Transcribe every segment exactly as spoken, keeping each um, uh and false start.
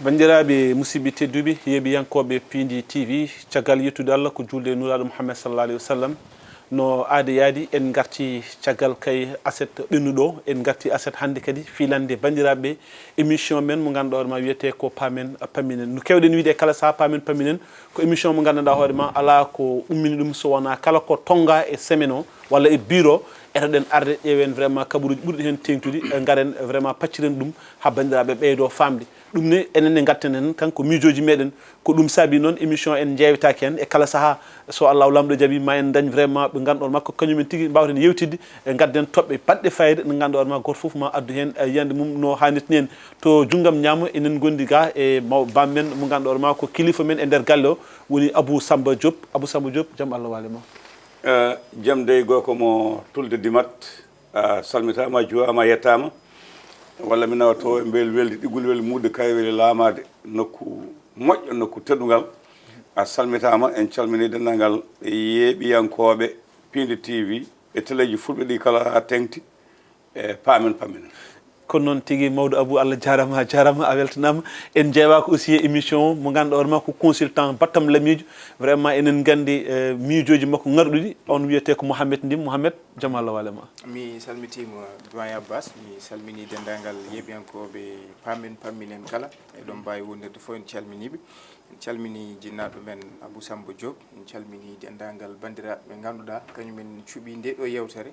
Banndiraaɓe musidɓe tedduɓe, yeeɓiyankooɓe Piindi T V, caggal yettude Allah ko juulde e Nulaaɗo Muhammad sallallahu alayhi wa sallam, no aada yaadi, en ngarti caggal kay aset ɓennuɗo, en ngarti aset hannde kadi filande banndiraaɓe émission men mo ngannduɗaa hoore ma wiyetee ko Paamen Pamminen. No keewɗen wiide e kala sahaa, Paamen Pamminen ko émission mo nganndanɗaa hoore ma alaa ko ummini ɗum so wonaa kala ko tonngaa e semaine o walla e biir o, etoɗen arde ƴeewen vraiment kabaruuji ɓurɗi heen teeŋtude, eh, ngaren vraiment pacciren ɗum haa banndiraaɓe ɓeydoo faamde. Ɗum ne enen ne ngarten heen kanko miijooji meɗen. Ko ɗum saabi noon émission en njeewtaaki heen e kala sahaa. So Allahu Laamɗo jaɓi ma en ndañ vraiment ɓe ngannduɗaa hoore makko kañumen tigi mbaawten yewtidde, eh, ngadden toɓɓe baɗɗe fayida nde ngannduɗaa hoore ma gooto fof ma addu heen, eh, yiyannde mum no haanirta ni en. To junngam ñaamo enen ngondi ga e maw-, baam men mo ngannduɗaa hoore ma ko kilifa men e nder galle o woni Abou Samba Diop. Abou Samba Diop, jam Allah waale ma. Eh, jam dey gorko mo tulde dimat, a salmitaama, a juwaama, a yettaama. Walla mi nawa to e mbel weldi ɗiggol weli muudde kay weli laamaade nokku moƴƴo, nokku teddungal. A salmitaama, en calminii denndaangal yeeɓiyankooɓe Piindi T V e teleeji fulɓe ɗi kala haa teeŋti e Paamen Pamminen. Ko noon tigi, mawɗo Abou, Allah jaaraama, a jaaraama, a weltanaama. En njeewaaka aussi e émission o mo ngannduɗaa hoore ma ko consultant battam lamiijo. Vraiment enen nganndi, eh, miijooji makko ŋarɗuɗi. On wiyetee ko Mouhamed Ndim. Mouhamed, jam Allah waale ma. Mi salmitiima doyen Abbas, mi salminii denndaangal yeeɓiyankooɓe Paamen Pamminen kala e ɗo mbaawi wondirde fof, en calminii ɓe. En calminii jinnaaɗo men Abou Samba Diop, en calminii denndaangal banndiraaɓe ɓe ngannduɗaa kañumen cuɓii nde ɗo yeewtere.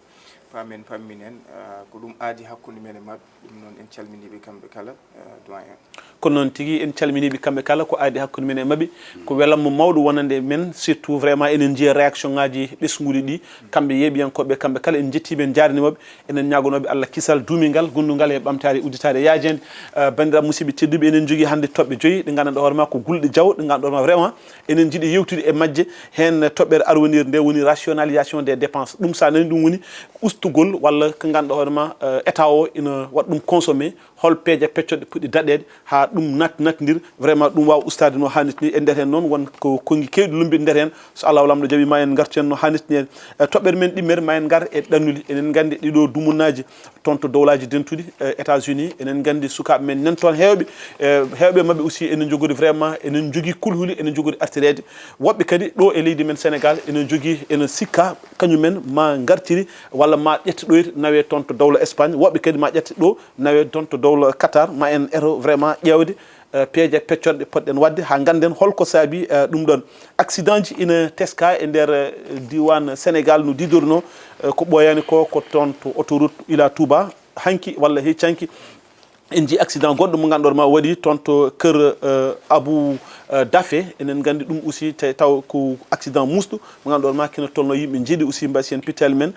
Paamen Pamminen, ah, ko ɗum aadi hakkunde men e maɓɓe. Ɗum noon en calminii ɓe kamɓe kala, ah, doyen. Ko noon tigi, en calminii ɓe kamɓe kala, ko aadi hakkunde men e maɓɓe. Ko welamma mawɗo wonande men, surtout vraiment enen njiya réaction ngaji ɓesnguɗi ɗi. Kamɓe yeeɓiyankooɓe kamɓe kala en njettii ɓe, en njaarniima ɓe. Enen ñaagonooɓe Allah kisal duumingal, gondungal e ɓamtaare udditaare yaajeende. Eh, banndiraaɓe musidɓe tedduɓe, enen njogii hannde toɓɓe joyi ɗe nganndanɗaa hoore ma ko gulɗe jaw, ɗe ngannduɗaa hoore ma vraiment enen njiɗi yewtude e majje. Heen toɓɓere arwaniire nde woni rationalisation des dépenses. Ɗum so a nanii ɗum woni ustugol walla ko ngannduɗaa hoore ma, eh, État o ina waɗa ɗum consommé, hol peeje peccoɗe puɗɗi daɗeede haa ɗum naat-, naatndir vraiment ɗum waawa ustaade no haanirta ni. E nder heen noon won ko konngi keewɗi lummbiɗi nder heen. So Allahu Laamɗo jaɓii ma en ngartu heen no haanirta ni. Eh, toɓɓere men ɗimmere ma en ngar e ɗannuli. Enen nganndi ɗiɗo dumunnaaji toon to Dowlaaji Dentuɗi, eh, États-Unis. Enen nganndi sukaaɓe men nan toon heewɓe, eh, heewɓe maɓɓe aussi ene njogori vraiment, ene njogii kulhuli, ene njogori artireede. Woɓɓe kadi ɗo e leydi men Sénégal ene njogii, ene sikka kañumen ma ngartiri walla ma ƴettoɗoyri nawee toon to dowla Espagne. Woɓɓe kadi ma ƴette ɗo nawee toon to dowla Qatar. Ma en eto vraiment ƴeewde, eh, peeje peccorɗe potɗen waɗde haa ngannden hol ko saabi, eh, ɗum ɗoon. Accident ji ina teska e nder, eh, diiwaan Sénégal no didorno, eh, ko ɓooyaani ko, ko toon to autoroute Ila Touba. Hanki walla hecci hanki en njii accident goɗɗo mo ngannduɗaa ma waɗi toon to kër, eh, Abou, eh, Dafe. Enen nganndi ɗum aussi te-, taw ko accident muusɗo mo ngannduɗaa ma kino tolno yimɓe njeeɗi aussi mbasi heen pittali men.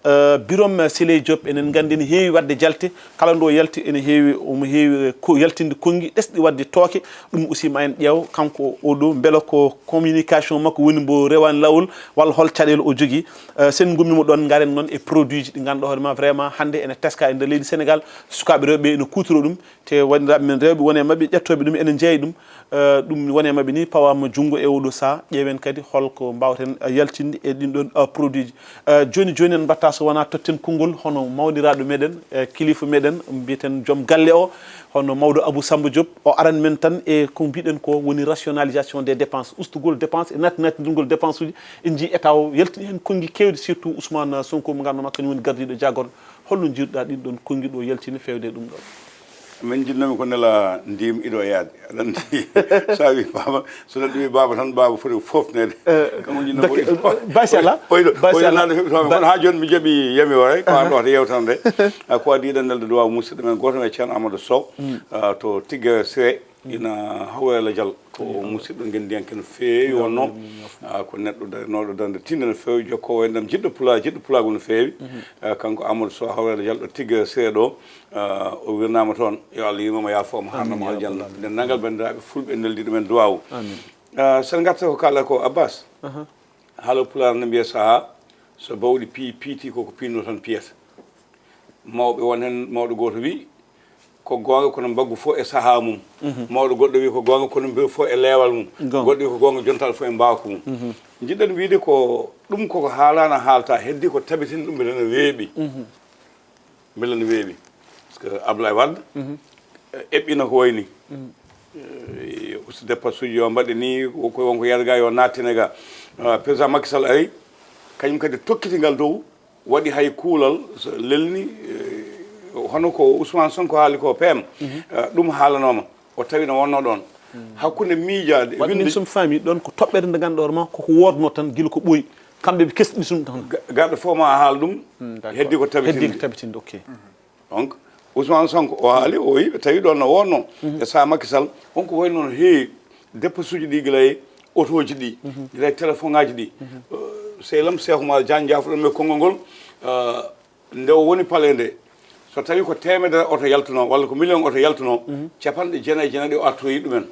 Eh, Birom Siley Diop, enen nganndi ene heewi waɗde jalte. Kala ɗo yalti ene heewi, omo heewi, eh, ko yaltinde konngi ɗesɗi waɗde tooke. Ɗum aussi ma en ƴeew kanko oɗo mbela ko communication makko woni mbo rewaani laawol walla hol caɗeele o jogii. Eh, so en ngummiima ɗoon, ngaren noon e produit ji ɗi ngannduɗaa hoore ma vraiment hannde ene teska e nder leydi Sénégal. Sukaaɓe rewɓe ene kuutoroo ɗum, te wanndiraaɓe men rewɓe won e maɓɓe ƴettooɓe ɗum ene njeeya ɗum. Eh, ɗum won e maɓɓe ni pawaama junngo e oɗo sahaa. Ƴeewen kadi hol ko mbaawten, eh, yaltinde e ɗin ɗoon, eh, produit ji. Eh, jooni jooni en mbaɗta so wonaa totten konngol hono mawniraaɗo meɗen, eh, kilifa meɗen, mbiyeten joom galle o, hono mawɗo Abou Samba Diop. O aran men tan e ko mbiɗen ko woni rationalisation des dépenses, ustugol dépense e naat-, naatndirgol dépense uji. En njii État o yaltini heen konngi keewɗi, surtout Ousmane Sonko mo ngannduɗaa ma kañum woni gardiiɗo jaagorɗo. Holno njiiruɗaa ɗin ɗoon konngi ɗo yaltini feewde e ɗum ɗoon? Min njiɗnoomi ko nela ndiim iɗo yaade. Aɗa anndi, so a wii baaba, so neɗɗo wii baaba tan, baaba foti ko foofneede. Kanko njiɗnoo ko iɗo. Basi Allah. Oyɗo, Basi oyɗo Allah. Naade heɓi toon. Kono haa jooni mi jaɓi yami o rek, ko an ɗo wata yewtere nde. Ah, ko adii eɗen nelda duwaaw musidɗo men gooto men Ceerno Amadou Sow, ah, to Tigga Siré, ina Hawreela Dial. Ko musidɗo ngenndiyanke no feewi wonnoo. Ah, ko neɗɗo darinooɗo darnde tiinde no feewi, jokkoowo enɗam, jiɗɗo pulaar, jiɗɗo pulaar no feewi. Ah, kanko Amadou Sow Hawreela Dial ɗo Tigga Siré ɗo. Ah, o wirnaama toon, yo Allah yurmo mo, yaafo mo, haarno mo aljanna. Denndaangal banndiraaɓe fulɓe neldiiɗo men duwaaw. Ah, so en ngarta ko kaala ko Abbas. Haala pulaar no mbiya sahaa, so bawɗi pii, piiti koko piinno tan piyata. Mawɓe won heen, mawɗo gooto wii, ko goonga kono mbaggu fof e sahaa mum. Mawɗo goɗɗo wii ko goonga kono mbeewu fof e leewal mum. Goonga. Goɗɗo wii ko goonga jontaɗo fof e mbaawka mum. Njiɗɗen wiide ko ɗum koko haalaana haalta, heddi ko tabitin ɗum mbiɗa no weeɓi. Mbele no weeɓi. Par ce que Abdoulaye Wade, eh, eɓɓino ko wayi ni. Eh, usta dépense uji yo mbaɗe ni, ko wonko yiyata ga yo nattine ga. Ah, président Macky Sall ari, kañum kadi tokkiti ngal dow, waɗi hay kuulal so lelni, eh, hono ko Ousmane Sonko haali ko P M. Ah, ɗum haalanooma, o tawi no wonno ɗon. Hakkunde miijaade, waɗi min winde somi faami ɗon ko toɓɓere nde ngannduɗaa hoore ma koko woodno tan gila ko ɓooyi. Kamɓe ɓe kesɗi ɗum tan. Ga- garɗo fof ma haal ɗum, heddi ko tabitinde. Heddi ko tabitinde, ok. Donc, Ousmane Sonko o haali, o wi ɓe tawi ɗon no wonno e saha Macky Sall, on ko wayi noon heewi, dépense uji ɗi gila e otoji ɗi, gila e téléphone ngaji ɗi. Euh, sehlam Cheikh Oumar Diagne, jaafoɗon mi konngol ngol, euh, nde o woni palais nde, so tawi ko temedere oto yaltuno walla ko million oto yaltuno, capanɗe jeenayi e jeenayi o artoyi ɗumen.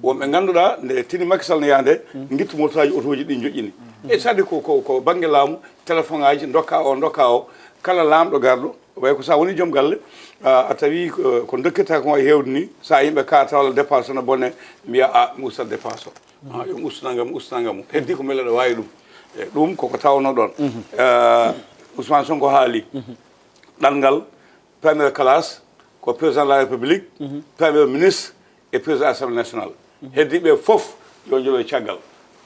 Wonɓe ngannduɗaa nde tini Macky Sall ne yaha nde, ngittu mototaji otoji ɗi joƴƴini. E sadi ko, ko, ko banggue laamu, téléphone ngaji, dokka o, dokka o, kala laamɗo garɗo, way ko sa woni joom galle, a, a tawi ko, ko dokkirta ko e hewde ni, sa yimɓe kaata walla dépense no bonne, mbiya a, mi usta dépense o. Ah, yo mi ustu nangam, mi ustu nangam. Heddi ko mbele aɗa wawi ɗum. E ɗum koko tawno ɗon. Eh, Ousmane Sonko haali. Ɗanngal, première classe, ko président de la République, premier ministre et président de l'Assemblée nationale. Heddi ɓe fof yo jolo e caggal.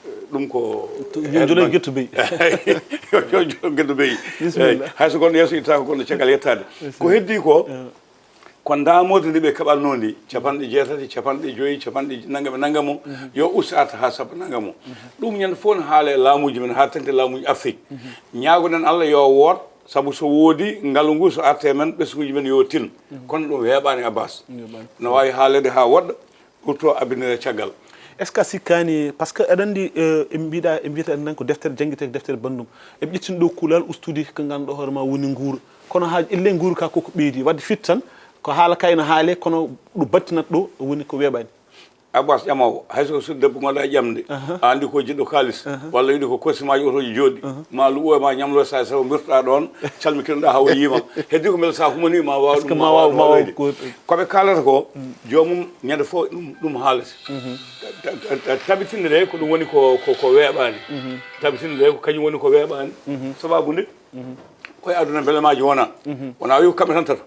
Eh, ɗum ko yo jolo e gettu beyi. Yo jolo gettu beyi. Bismillah. Eyyi, hay so gonɗo yeeso ittaka, gonɗo caggal yettade. Ko heddi ko, ko ndaamorde nde ɓe kaɓatnoo ndi, capanɗe jeetati, capanɗe joyi, capanɗe nangam e nangam o, yo ustu arta haa sappo nangam o. Ɗum ñande fof ne haala e laamuuji men, haa tengti laamuuji Afrique. Ñaagoɗen Allah yo woot, sabu so woodi, ngalu ngu so arte men, ɓesnguuji men yo tin. Kono ɗum weeɓaani, Abbas. No waawi haaleede haa woɗɗa, ɓurto abbinire caggal. Est-ce que a sikkaani, parce que aɗa anndi, eh, en mbiɗa, en mbiyata en nan ko deftere janngitee, ko deftere banndum. Eɓe ƴettini ɗo kuulal ustude ko ngannduɗaa hoore ma woni nguura. Kono haa elle nguura ka koko ɓeydi. Wadde fit tan, ko haala kay no haale, kono ɗo battinat ɗo woni ko weeɓaani. Abbas ƴamawo, hay so suudu debbo gonɗa e ƴamde, a anndi ko jiɗɗo kaalis, walla wiɗi ko korsimaaji otoji jooɗi, ma luɓo e ma ñamlo sa sawo mbirtoɗa ɗon, calmikinoɗa hawri yima. Heddi ko mbele sa humani ma wawa ɗum, ma wawa, ma wawa wayde. Ko ɓe kaalata ko, joomum ñande fof ɗum, ɗum haalata. Ta-, ta-, ta-, tabitinde nde ko ɗum woni ko, ko, ko weeɓaani. Tabitinde nde ko kañum woni ko weeɓaani. Sababu nde, koye aduna belemaaji wona. Wona wiya ko kamɓe tan tata.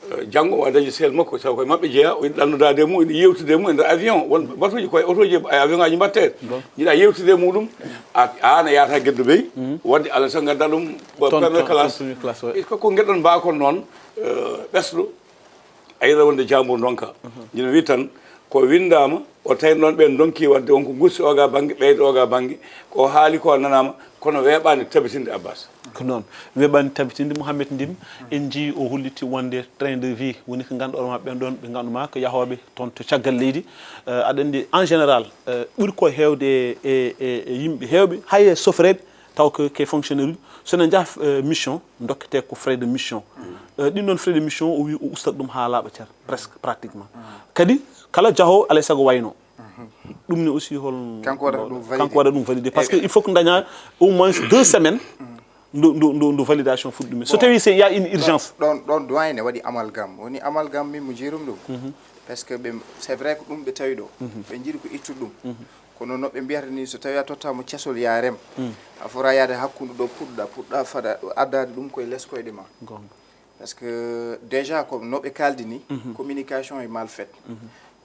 Eh, janngo o dañi sehil makko, taw koye maɓɓe jeeya, o yiɗi ɗannodaade e mum, o yiɗi yewtude e mum e nder avion. Won batuuji koye otoji e avion ngaji mbatte. Jiɗa yewtude e muɗum, a, an a yahata geddo beyi, wadde Allah tan gadda ɗum ko première classe. Ko, ko ngeɗon mbakon noon, eh, ɓesɗo, a yiɗa wonde jambur ndonka. Jino wi tan, ko winndama, o tawi ɗon ɓen ndonki wadde on ko gursi oga bannge, ɓeydo oga bannge, ko haali ko nanama, kono weeɓani tabitinde Abbas. Ko noon, weeɓani tabitinde Mouhamed Ndim, en njii o holliti wonde train de vie woni ko ngannduɗaa ma ɓen ɗon, ɓe nganndu ma ko yahooɓe toon to caggal leydi. Eh, aɗa anndi en général, eh, ɓuri ko heewde e, e, e yimɓe heewɓe, hay e sofreeɓe, taw ko, ko fonctionnaire uji, so ne njaha, eh, mission, dokkete ko frais de mission. Eh, ɗin ɗon frais de mission, o wi o ustat ɗum haa laaɓa cer, presque, pratiquement. Kadi, kala jahoowo, alay sago wayno. Ɗum ne aussi hol kanko waɗata ɗum validé. Kanko waɗa ɗum validé. Parce que il faut que daña au moins deux semaines, ndu, ndu, ndu, ndu validation fuɗɗi ɗum. So tawi c'est, il y a une urgence. Ɗon, ɗon doyen ne waɗi amalgame. Woni amalgame min mo jeerum ɗum. Parce que ɓe, c'est vrai ko ɗum ɓe tawi ɗo. Ɓe njiɗi ko ittude ɗum. Kono no ɓe mbiyata ni, so tawi a totta mo cesol ya rem, a fota yaade hakkunde ɗo puɗɗa, puɗɗa fada, addaade ɗum koye les koyɗe ma. Gonga. Parce que déjà ko no ɓe kaldi ni, communication est mal faite.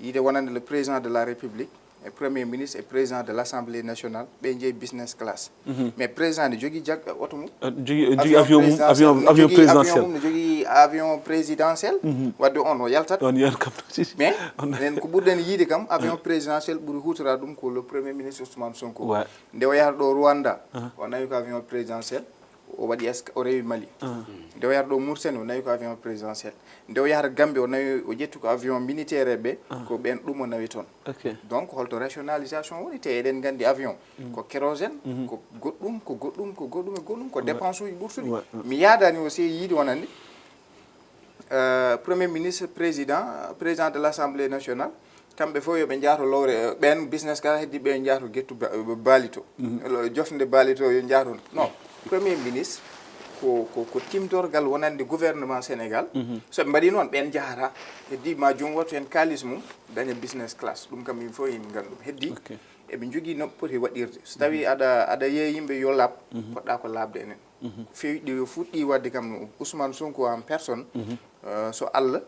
Yiide wonande le président de la République, e premier ministre, e président de l'Assemblée nationale, ɓe jeeyi business class. Mais président ne jogii jag-, oto mum. Eh, jogii, jogii avion mum, avion, avion présidentiel. Avion mum, ne jogii avion présidentiel. Wadde on o yaltat. On yaltat kam. Mais enen ko ɓurɗen yiide kam, avion présidentiel ɓuri hutora ɗum ko le premier ministre Ousmane Sonko. Ouais. Nde o yahata ɗo Rwanda, o nawi ko avion présidentiel, o waɗi esca-, o rewi Mali. Nde o yahata ɗo Mauritanie, o nawi ko avion présidentiel. Nde o yahata Gambie, o nawi, o ƴetti ko avion militaire ɓe, ko ɓen ɗum o nawi toon. Ok. Donc, holto rationalisation woni? Te eɗen nganndi avion ko kérosène, ko goɗɗum, ko goɗɗum, ko goɗɗum e goɗɗum, ko dépense uji ɓurtuɗi. Ouais, ouais. Mi yaadani aussi yiide wonande, euh, premier ministre, président, président de l'Assemblée nationale, kamɓe fof yo ɓe njahto lowre, eh, ɓen business kala heddi ɓe njahto gettu ba-, eh, Bali to. Lo-, jofnde Bali to yo njahto. Non, premier ministre ko, ko, ko timdorgal wonande gouvernement Sénégal. So ɓe mbaɗi noon, ɓen njahata. Heddi ma joom wattu heen kaalis mum, daña business class. Ɗum kam, min fof en nganndum. Heddi, ok, eɓe njogii no poti waɗirde. So tawi aɗa, aɗa yeeya yimɓe yo laaɓ, poɗɗa ko laaɓde enen. Fewi ɗi fuɗɗi waɗde kam no Ousmane Sonko en personne, euh, so Allah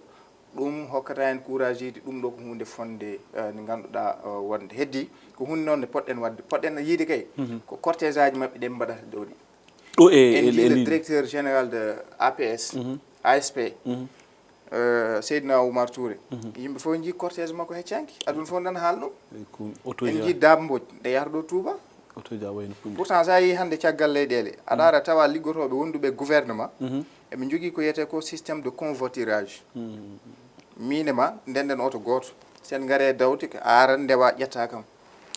ɗum hokkata en courage idi. Ɗum ɗo ko huunde fonde, eh, nde ngannduɗaa, eh, wonde heddi ko huunde noon nde poɗɗen waɗde, poɗɗen yiide kay ko cortège aji maɓɓe ɗen mbaɗata ɗo ɗi. Ɗo e En e- njii e- le directeur général de A P S, A S P, eh, Seydina Oumar Touré. Yimɓe fof njii cortège makko heccanki, aduna fof nana haala ɗum. Ko En otoji njii Dame Mbodj nde yahata ɗo Touba. otoji a wayno funde. Pourtant, so a yii hannde caggal leyɗeele, aɗa ara tawa liggotooɓe wonduɓe e gouvernement, eɓe njogii ko wiyetee ko système de convoiturage. Miin e ma, ndenden oto gooto. Sen ngaree dawti, ko a aran ndewa ƴetta kam.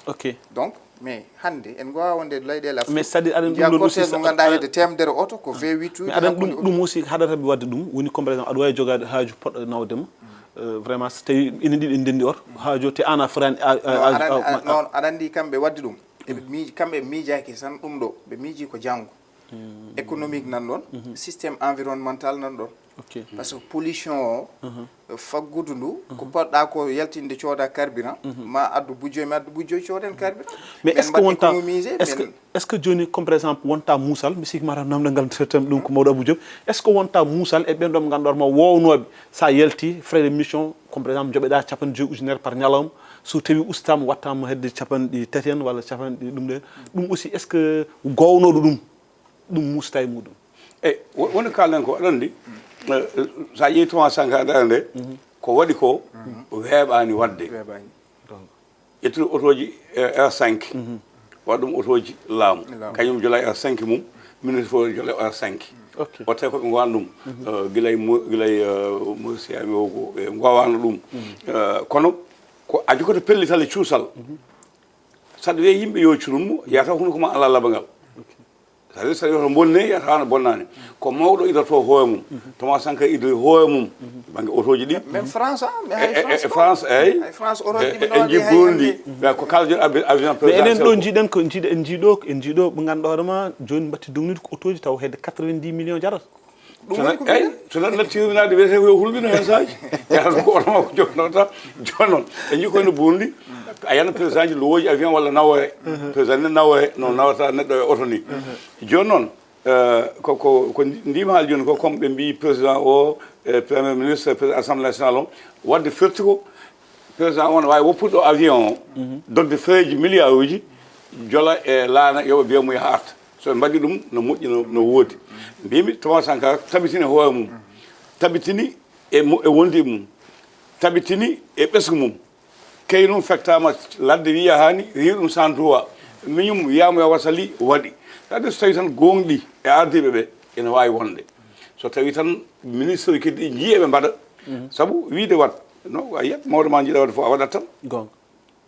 Ok. Donc, mais hannde, en ngowa wonde leyɗeele Afrique. Mais c'est-à-dire aɗen Njiya ɗum ɗo cortège aussi mo ngannduɗaa hedde teemedere oto, ko V huit uji. Mais aɗen ɗum ɗum aussi haɗata ɓe waɗde ɗum woni comme par exemple aɗa wawi jogaade haaju poɗɗo nawdema. Euh, vraiment so tawi enen ɗiɗi en ndendi oto haaju te an a fotani a- a- a- a- Non, aɗa anndi kamɓe waɗde ɗum. Eɓe miiji, kamɓe miijaaki tan ɗum ɗo. Ɓe miiji ko janngo. Économique nan ɗon, système environnemental nan ɗon. Ok. Par ce que pollution o, faggudu ndu, ko poɗɗa ko yaltinde cooda carburant, ma addu bujjoy, ma addu bujjoy cooden carburant. Mais Men est-ce que mbaɗ wonta économiser, est-ce que men est-ce que joni comme par exemple wonta muusal mi sikki mata namde ngal traitem ɗum ko mawɗo Abou Diop, est-ce que wonta muusal e ɓen ɗon ganduɗa ma wownooɓe sa yalti frais de mission comme par exemple joɓeɗa capanɗe joyi ujunere par ñalawma, so tawi ustama wattama hedde capanɗe tati en walla capanɗe ɗum ɗen? Ɗum aussi est-ce que gownooɗo ɗum ɗum muusta e muɗum? Eyi, woni kalɗen ko aɗa anndi, eh, so a ƴeewi Thomas Sankara nde, ko waɗi ko weeɓaani waɗde. Weeɓaani. Ƴettude otooji, eh, R cinq, waɗa ɗum otooji laamu. Kañum jola R cinq mum, ministre fof jola R cinq. Ok. Watte ko ɓe ngowano ɗum, eh, gila e Mo- gila e, eh, Maurice Yami o ko ɓe ngowano ɗum. Eh, kono ko a jogoto pellital e cuusal. Saɗa wiya yimɓe yo curum, yataw hunduko ma ala labangal. Saɗa saɗa wiya to bonne, yataw ana bonnani. Ko mawɗo idoto hoore mum. Thomas Sankara idoyi hoore mum. Bangge otooji ɗi. Même France, ah, mais E- hay e- France e ko- France, eyi. Hay France, oto E- yimɓe e- ɗo en jii waɗi Burundi. hannde. Ɓe ko kaldir avi- avion Mais enen présidentiel ɗo ko. Jiiɗen ko jiiɗen en jiiɗo en jiiɗo ɓe ganduɗa hoorema joni mbatte dognude ko otooji taw hedde quatre-vingt-dix millions jarata. Ɗum Sona- woni ko eyi, so neɗɗo natti tribunal de wiyete ko yo hulɓino heen saaji. Yata ko oto makko jonnota. Jooni noon en jii koyno Burundi. A yana président ji lowoji avion walla nawoye. Président ne nawoye no nawata neɗɗo e oto ni. Jooni noon, eh, ko ko ko ndima haali jooni ko comme ɓe mbi président o, eh, premier ministre, président assemblée nationale o, wadde firti ko président o ne wawi woppude ɗo avion o, dogde fereji milliard uji, jola e laana yoɓa biya mum yaha arta. So ɓe mbaɗi ɗum no moƴƴi no, no woodi. Mbimi Thomas Sankara tabitini hoore mum, tabitini e mo- e wondi mum, tabitini e ɓesgu mum. Key ɗum fektama ladde wiya hani, wiya ɗum santuwa. Miñum wiyama yo wasali waɗi. Kadi so tawi tan gonɗi e ardiɓe ɓe ene wawi wonde. So tawi tan ministre kadi ɗi jii eɓe mbaɗa. Sabu wiide wat, no a yiyat mawɗo ma jiiɗa wadde fof a waɗat tan. Gonga.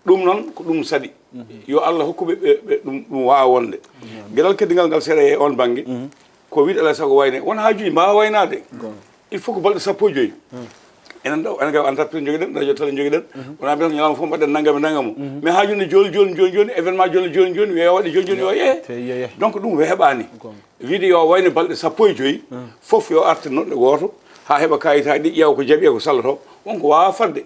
Ɗum noon ko ɗum saɗi. Yo Allah hokku ɓe ɓe- ɓe ɗum ɗum wawa wonde. Geɗal keddigal ngal seeɗa e on bangge. Ko wiide alay sago wayne won haajuji mbawa waynade. Il faut ko balɗe sappo e joyi. Enen ɗo enen gay entreprise jogiɗen, radio télé jogiɗen. Wona mbiyata ñalawma fof mbaɗen nanngam e nanngam o. Mais haaju nde jooni jooni jooni jooni événement jooni jooni jooni wiya waɗi jooni jooni yo yehe. Te yehe. Donc ɗum weeɓaani. Gonga. Wiide yo wayne balɗe sappo e joyi. Fof yo artu noɗɗo gooto haa heɓa kayitaaji ɗi ƴeewa ko jaɓi e ko sallotoo. Won ko waawa fadde.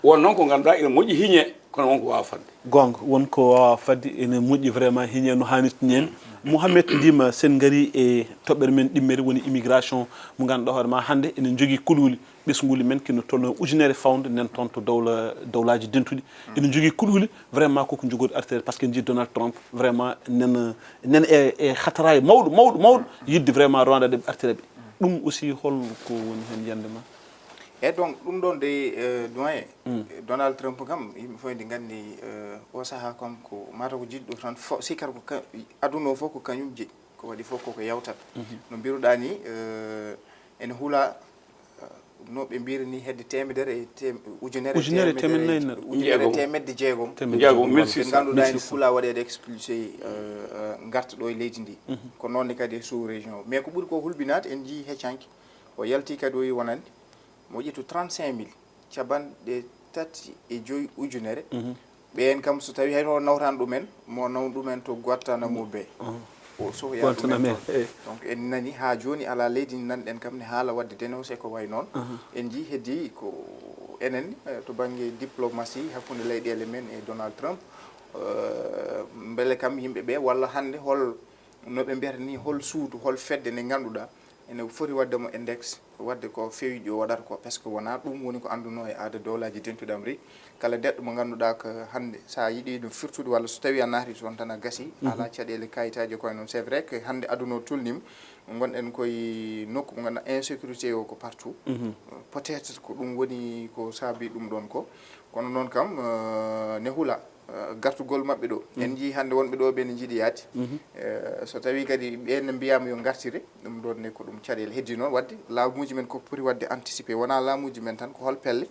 Won noon ko ngannduɗaa ina moƴƴi hiñe kono won ko waawa fadde. Gonga, won ko waawa fadde ene moƴƴi vraiment hiñe no haanirta ni en. Mouhamed Ndima, sen ngari e toɓɓere men ɗimmere woni immigration mo ngannduɗaa hoore ma hannde ene jogii kulhuli ɓesnguli men kino tolno ujunere fawnde nen toon to dowla dowlaaji dentuɗi. Ene jogii kulhuli vraiment koko jogori artere par ce que en jii Donald Trump vraiment nen nen e e hataraaji mawɗo mawɗo mawɗo yidde vraiment rowandade ɓe artira ɓe. Ɗum aussi hol ko woni heen yiyannde ma? E donc ɗum ɗon de, eh, doyen, Donald Trump kam yimɓe fof eɗi nganndi, eh, o sahaa kam ko mata ko jiɗɗo tan fo- sikkata ko ka- aduna o fof ko kañum jeyi. Ko waɗi fof koko yawtata. No mbiruɗa ni, eh, ene hula, eh, no ɓe mbiri ni hedde temedere e tem- ujunere Ujunere temedere- temedde nayi neɗɗo. ujunere temedde jeegom. Temedde Jeegom, jeegom. mille Ɓe six cents. ngannduɗaa ene fula waɗeede expulsé, eh, eh, ngarta ɗo e leydi ndi. Ko noon ne kadi e sous région o. Mais ko ɓuri ko hulɓinaade en njii heccanke. O yalti kadi o yi wonande mo ƴettu trente-cinq mille capanɗe tati e joyi ujunere. Ɓeen kam so tawi hay to nawtan ɗumen mo naw ɗumen to Guantanamo Bay. O sohoya ɗumen Guantanamo, toon. Eh. Donc en nani haa jooni alaa leydi ndi nanɗen kam ne haala waɗde dénoncé ko way noon. En njii heddi ko enen, eh, to bannge diplomatie hakkunde leyɗeele men e Donald Trump, eh, mbele kam yimɓe ɓe walla hannde hol no ɓe mbiyata ni hol suudu hol fedde nde ngannduɗaa ene foti waɗde mo index, waɗde ko feewi ɗi o waɗata ko, parce que wonaa ɗum woni ko anndunoo e aada dowlaaji dentuɗi Amrik. Kala deɗɗo mo ngannduɗaa ko hannde, so a yiɗi ɗum firtude, walla so tawii a naati toon tan a gasi, alaa caɗeele kayitaaji ko e noon. C'est vrai que hannde aduna o tolniima, ngonɗen koye nokku mo ngannduɗaa insécurité o ko partout. Peut-être ko ɗum woni ko saabi ɗum ɗoon ko. Kono noon kam, eh, ne hula, eh, gartugol maɓɓe ɗo. En njii hannde wonɓe ɗo ɓe ne njiɗi yaade. Eh, so tawii kadi ɓeen ne mbiyaama yo ngartire, ɗum ɗoon ne ko ɗum caɗeele. Heddi noon waɗde laamuuji men ko poti waɗde anticipé, wonaa laamuuji men tan, ko hol pelle,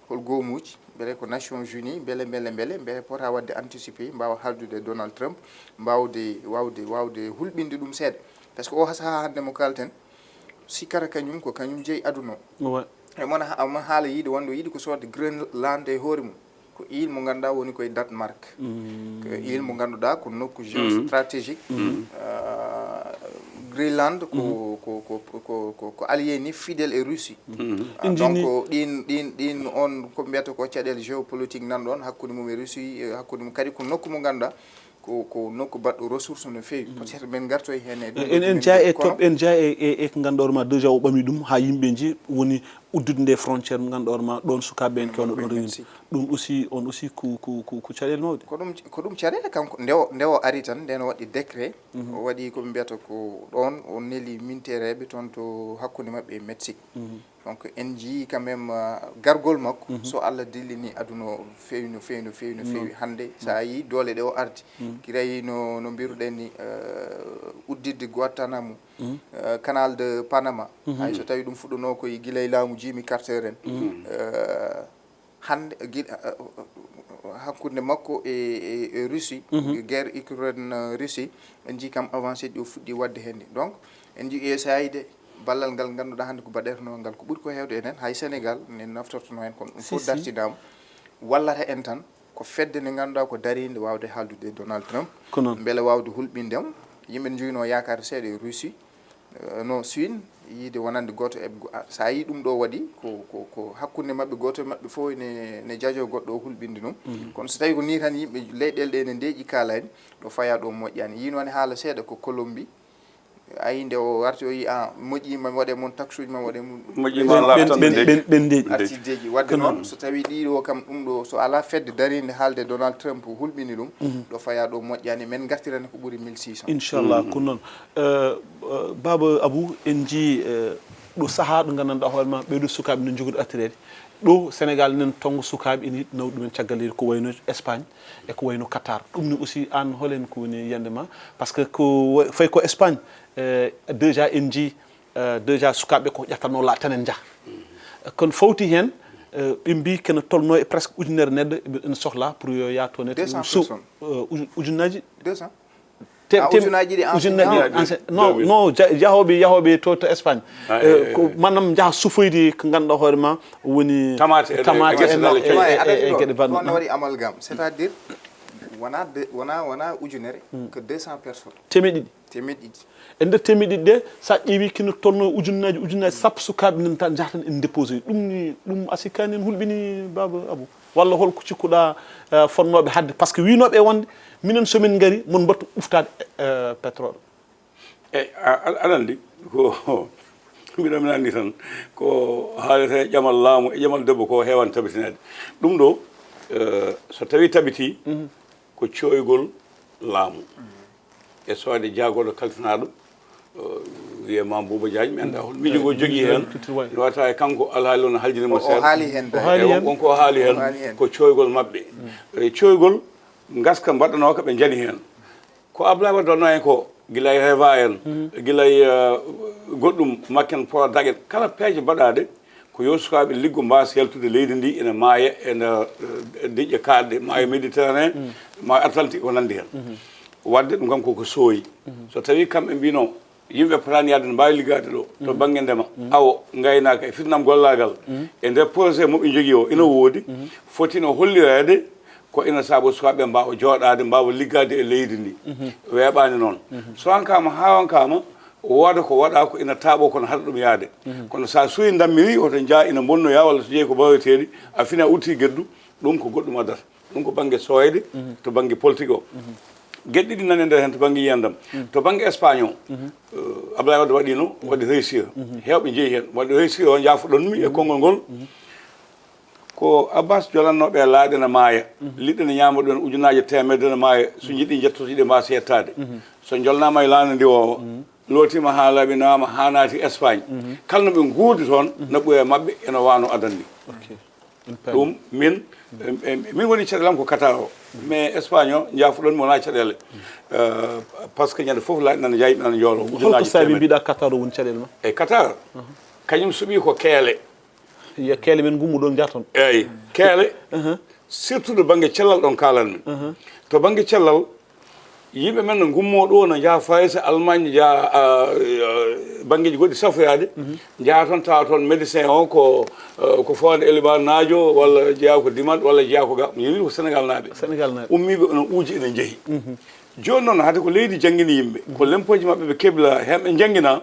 hol goomuuji, mbele ko Nations Unies, mbele, mbele, mbele, mbele pota waɗde anticipé, mbaawa haaldude e Donald Trump, mbaawde, waawde, waawde hulɓinde ɗum seeɗa. Par ce que o sahaa hannde mo kaalten, sikkata kañum ko kañum jeyi aduna o. Ouais. E mon ha-, mon haala yiide wonde o yiɗi ko soodde Greenland e hoore mum. Ko île mo ngannduɗaa woni koye Danemark. Ko île mo ngannduɗaa ko nokku géostratégique. Euh, Greenland ko, ko, ko, ko, ko, ko allié ni fidèle e Russie. Ah, donc, ɗin, ɗin, ɗin on ko mbiyata ko caɗeele géopolitique nan ɗon hakkunde mum e Russie, eh, hakkunde mum kadi ko nokku mo ngannduɗaa ko, ko nokku baɗɗo ressource no feewi. Peut-être men ngartoy heen e ɗum. En, en jaa e kono toɓ-, en jaa e, e, e ko ngannduɗaa ma déjà o ɓami ɗum haa yimɓe nji woni uddude nde frontière mo ngannduɗaa ma ɗon sukaaɓe en kewno ɗon rewinde. Mexique. Ɗum aussi, on aussi ko, ko, ko, ko caɗeele mawɗe. Ko ɗum, ko ɗum caɗeele kanko. Nde o, nde o ari tan, nden o waɗi décret, o waɗi ko ɓe mbiyata ko ɗon, o neli mintereeɓe toon to hakkunde maɓɓe e Mexique. Donc, en njiyii quand même, euh, gargol makko, so Allah dillini aduna o feewi no feewi, no feewi, no feewi. Hannde, so a yii doole ɗe o ardi, kiray no, no mbiruɗen ni, euh, udditde Guantanamo, euh, Canal de Panama, hay so tawi ɗum fuɗɗunoo koye gila e laamu Jimmy Carter en. Euh, hannde, gi-, euh, euh, hakkunde makko e, e, e Russie, guerre Ukraine, euh, Russie, en njii kam avancé ɗi o fuɗɗi waɗde heen ɗi. Donc, en njii U S A de, ballal ngal ngannduɗaa hannde ko baɗeteno ngal, ko ɓuri ko heewde enen, hay Sénégal, ne naftortono heen, kono ɗum fof dartinaama. Wallata en tan, ko fedde nde ngannduɗaa ko dariinde waawde haaldude e Donald Trump, mbele waawde hulɓinde mo. Yimɓe njuyno yaakaare seeɗa e Russie, euh, no Chine, yiide wonande gooto e go-, a, so a yii ɗum ɗo waɗi, ko, ko, ko hakkunde maɓɓe, gooto e maɓɓe fof ne, ne jajo goɗɗo o hulɓinde ɗum. Kono so tawi ko nii tan yimɓe leyɗeele ɗe ne ndeeƴi kaalaani, ɗo fayaa ɗo moƴƴaani. Yiino ne haala seeɗa ko Colombie, a yii nde o warti o yii, a, moƴƴiima waɗe mon taxuuji ma waɗe mum. Moƴƴiima ɓen, laaɓtan ɓen, ndeeƴi. Ɓen, ɓen ndeeƴi. Arti ndeeƴi. Waɗde noon, so tawi ɗiɗo kam ɗum ɗo, so alaa fedde dariinde haalde Donald Trump hulɓini ɗum, ɗo fayaa ɗo moƴƴaani, men ngartirane ko ɓuri mille six cents. Inchallah, ko noon. Euh, euh, Baaba Abou, en njii, euh, ɗo sahaa ɗo nganndanɗaa hoore ma, ɓeeɗo sukaaɓe no njogori artireede. Ɗo Sénégal nen tongo sukaaɓe ene yiɗi nawde ɗumen caggal leydi ko wayno Espagne e ko wayno Qatar. Ɗum ne aussi aan holen ko woni yiyannde ma? Par ce que ko wa-, fayi ko Espagne, euh, déjà en njii, euh, déjà sukaaɓe ko ƴettanoo la tenen njaha. Kono fawti heen, euh, ɓe mbii kene tolnoo e presque ujunere neɗɗo ene sohla pour yo yaa toon. Deux cents personnes. Euh, uju-, ujunnaaji? Deux cents. Te-, ah, tem-, ujunnaaji ɗi enseignant. Ujunnaaji ensei-, non, non, ja-, yahooɓe, yahooɓe to, to Espagne. Ah, eh, eh, ko eh, maanaam njaha sufoyde ko ngannduɗaa hoore ma woni tamaate e tamaate e, e, e geɗe banno. Ɗon waɗi amalgame. C'est-à-dire, wona de, wona, wona ujunere, ko deux cents personnes. Teemeɗe ɗiɗi. Teemeɗe ɗiɗi. E nder teemeɗe ɗiɗi ɗe, so a ƴeewi kino tolno ujunnaaji, ujunnaaji sappo sukaaɓe nen tan njahatan en déposé. Ɗum ni, ɗum a sikkaani en hulɓini, Baaba Abou? Walla holko cikkuɗaa, eh, fotnooɓe haɗde? Par ce que wiinooɓe wonde minen so min ngari, mon mbattu ɓuftaade, eh, pétrole. Eyi, a, a, aɗa anndi ko, mbiɗo, mbiɗo anndi tan ko haalete e ƴamal laamu e ƴamal debbo ko heewan tabitineede. Ɗum ɗo, eh, so tawii tabitii, ko cooygol laamu. E soode jaagorɗo kalfinaaɗo, eh, wiyee Mame Boubou Diagne, mi anndaa hol miijo ngo jogii heen. Culture, ouais. Mi wata e kanko alhaali o no haljini mo seeɗa. O haali heen. O haali heen. Won ko o haali heen, o haali heen, ko cooygol maɓɓe. E cooygol ngaska mbaɗanooka ɓe njani heen. Ko Abdoulaye Wade waɗnoo heen ko, gila e Reva en, gila e, eh, goɗɗum, Macken Prodac en, kala peeje mbaɗaaɗe, ko yo sukaaɓe liggo mbaasa yaltude leydi ndi ene maaya, ene, eh, diƴƴe kaaɗɗe, maayo Méditerranée, maayo Atlantique, ko nanndi heen. Waɗde ɗum kam koko sooyi. So tawii kamɓe mbino yimɓe potaani yaade, no mbaawi liggaade ɗo, to bannge ndema, awo, ngaynaaka e fitnam gollaagal, e nder projet mo ɓe njogii o, ina woodi, foti no hollireede ko ina saabo sukaaɓe mbaawa jooɗaade, mbaawa liggaade e leydi ndi. Weeɓaani noon. So wankaama haa wankaama, wooda ko waɗaa ko ina taaɓoo, kono haɗa ɗum yaade. Kono so a suuyi ndammiri, hoto njaa ina mbonnoyaa, walla so jeyi ko baweteeɗi, a fina udditi geddu, ɗum ko goɗɗum addata. Ɗum ko bannge sooyde, to bannge politique o. Geɗe ɗiɗi nani e nder heen to bannge yiyandam. To bannge Espagne o, eh, Abdoulaye Wade waɗiino, waɗi réussir. Heewɓe njeyi heen. Waɗi réussir o, njaafoɗon mi e konngol ngol. Ko Abbas jolannooɓe e laaɗe na maaya. Liɗɗe ne ñaama ɗon ujunaaje teemedde na maaya. So njiɗi njettoto ɗe mbaasa yettaade. So jolnaama e laana ndiwoowa. Lootiima haa laaɓi naama haa naati Espagne. Kala no ɓe nguurdi toon, na ɓuri e maɓɓe ena waano adan ni. Ɗum min, em, em, min woni caɗeele am ko Qatar o. Mais Espagne o, njaafoɗon mi wonaa caɗeele. Euh, parce que ñande fof laaɗi nana njayi, nana njoolo. Holko saabi mbiɗa Qatar o woni caɗeele ma? E Qatar, kañum suɓi ko keele. Yo keele men ngummu ɗon njaton. Eyyi, keele. Surtout to bannge cellal ɗon kaalan mi. To bannge cellal, yimɓe men no ngummoo ɗo, no njaha Farayse, Allemagne, njaha, ah, ah, banngeeji goɗɗi safoyaade, njaha toon, tawa toon médecin o ko, ah, ko Fode Elimanaajo, walla jeyaa ko Dimat, walla jeyaa ko ga, mi yewi ko Sénégal naaɓe. Sénégal naaɓe. Ummiiɓe no uuji ene njehi. Jooni noon, hade ko leydi janngini yimɓe, ko lempooji maɓɓe ɓe kebla, heen ɓe njanngina.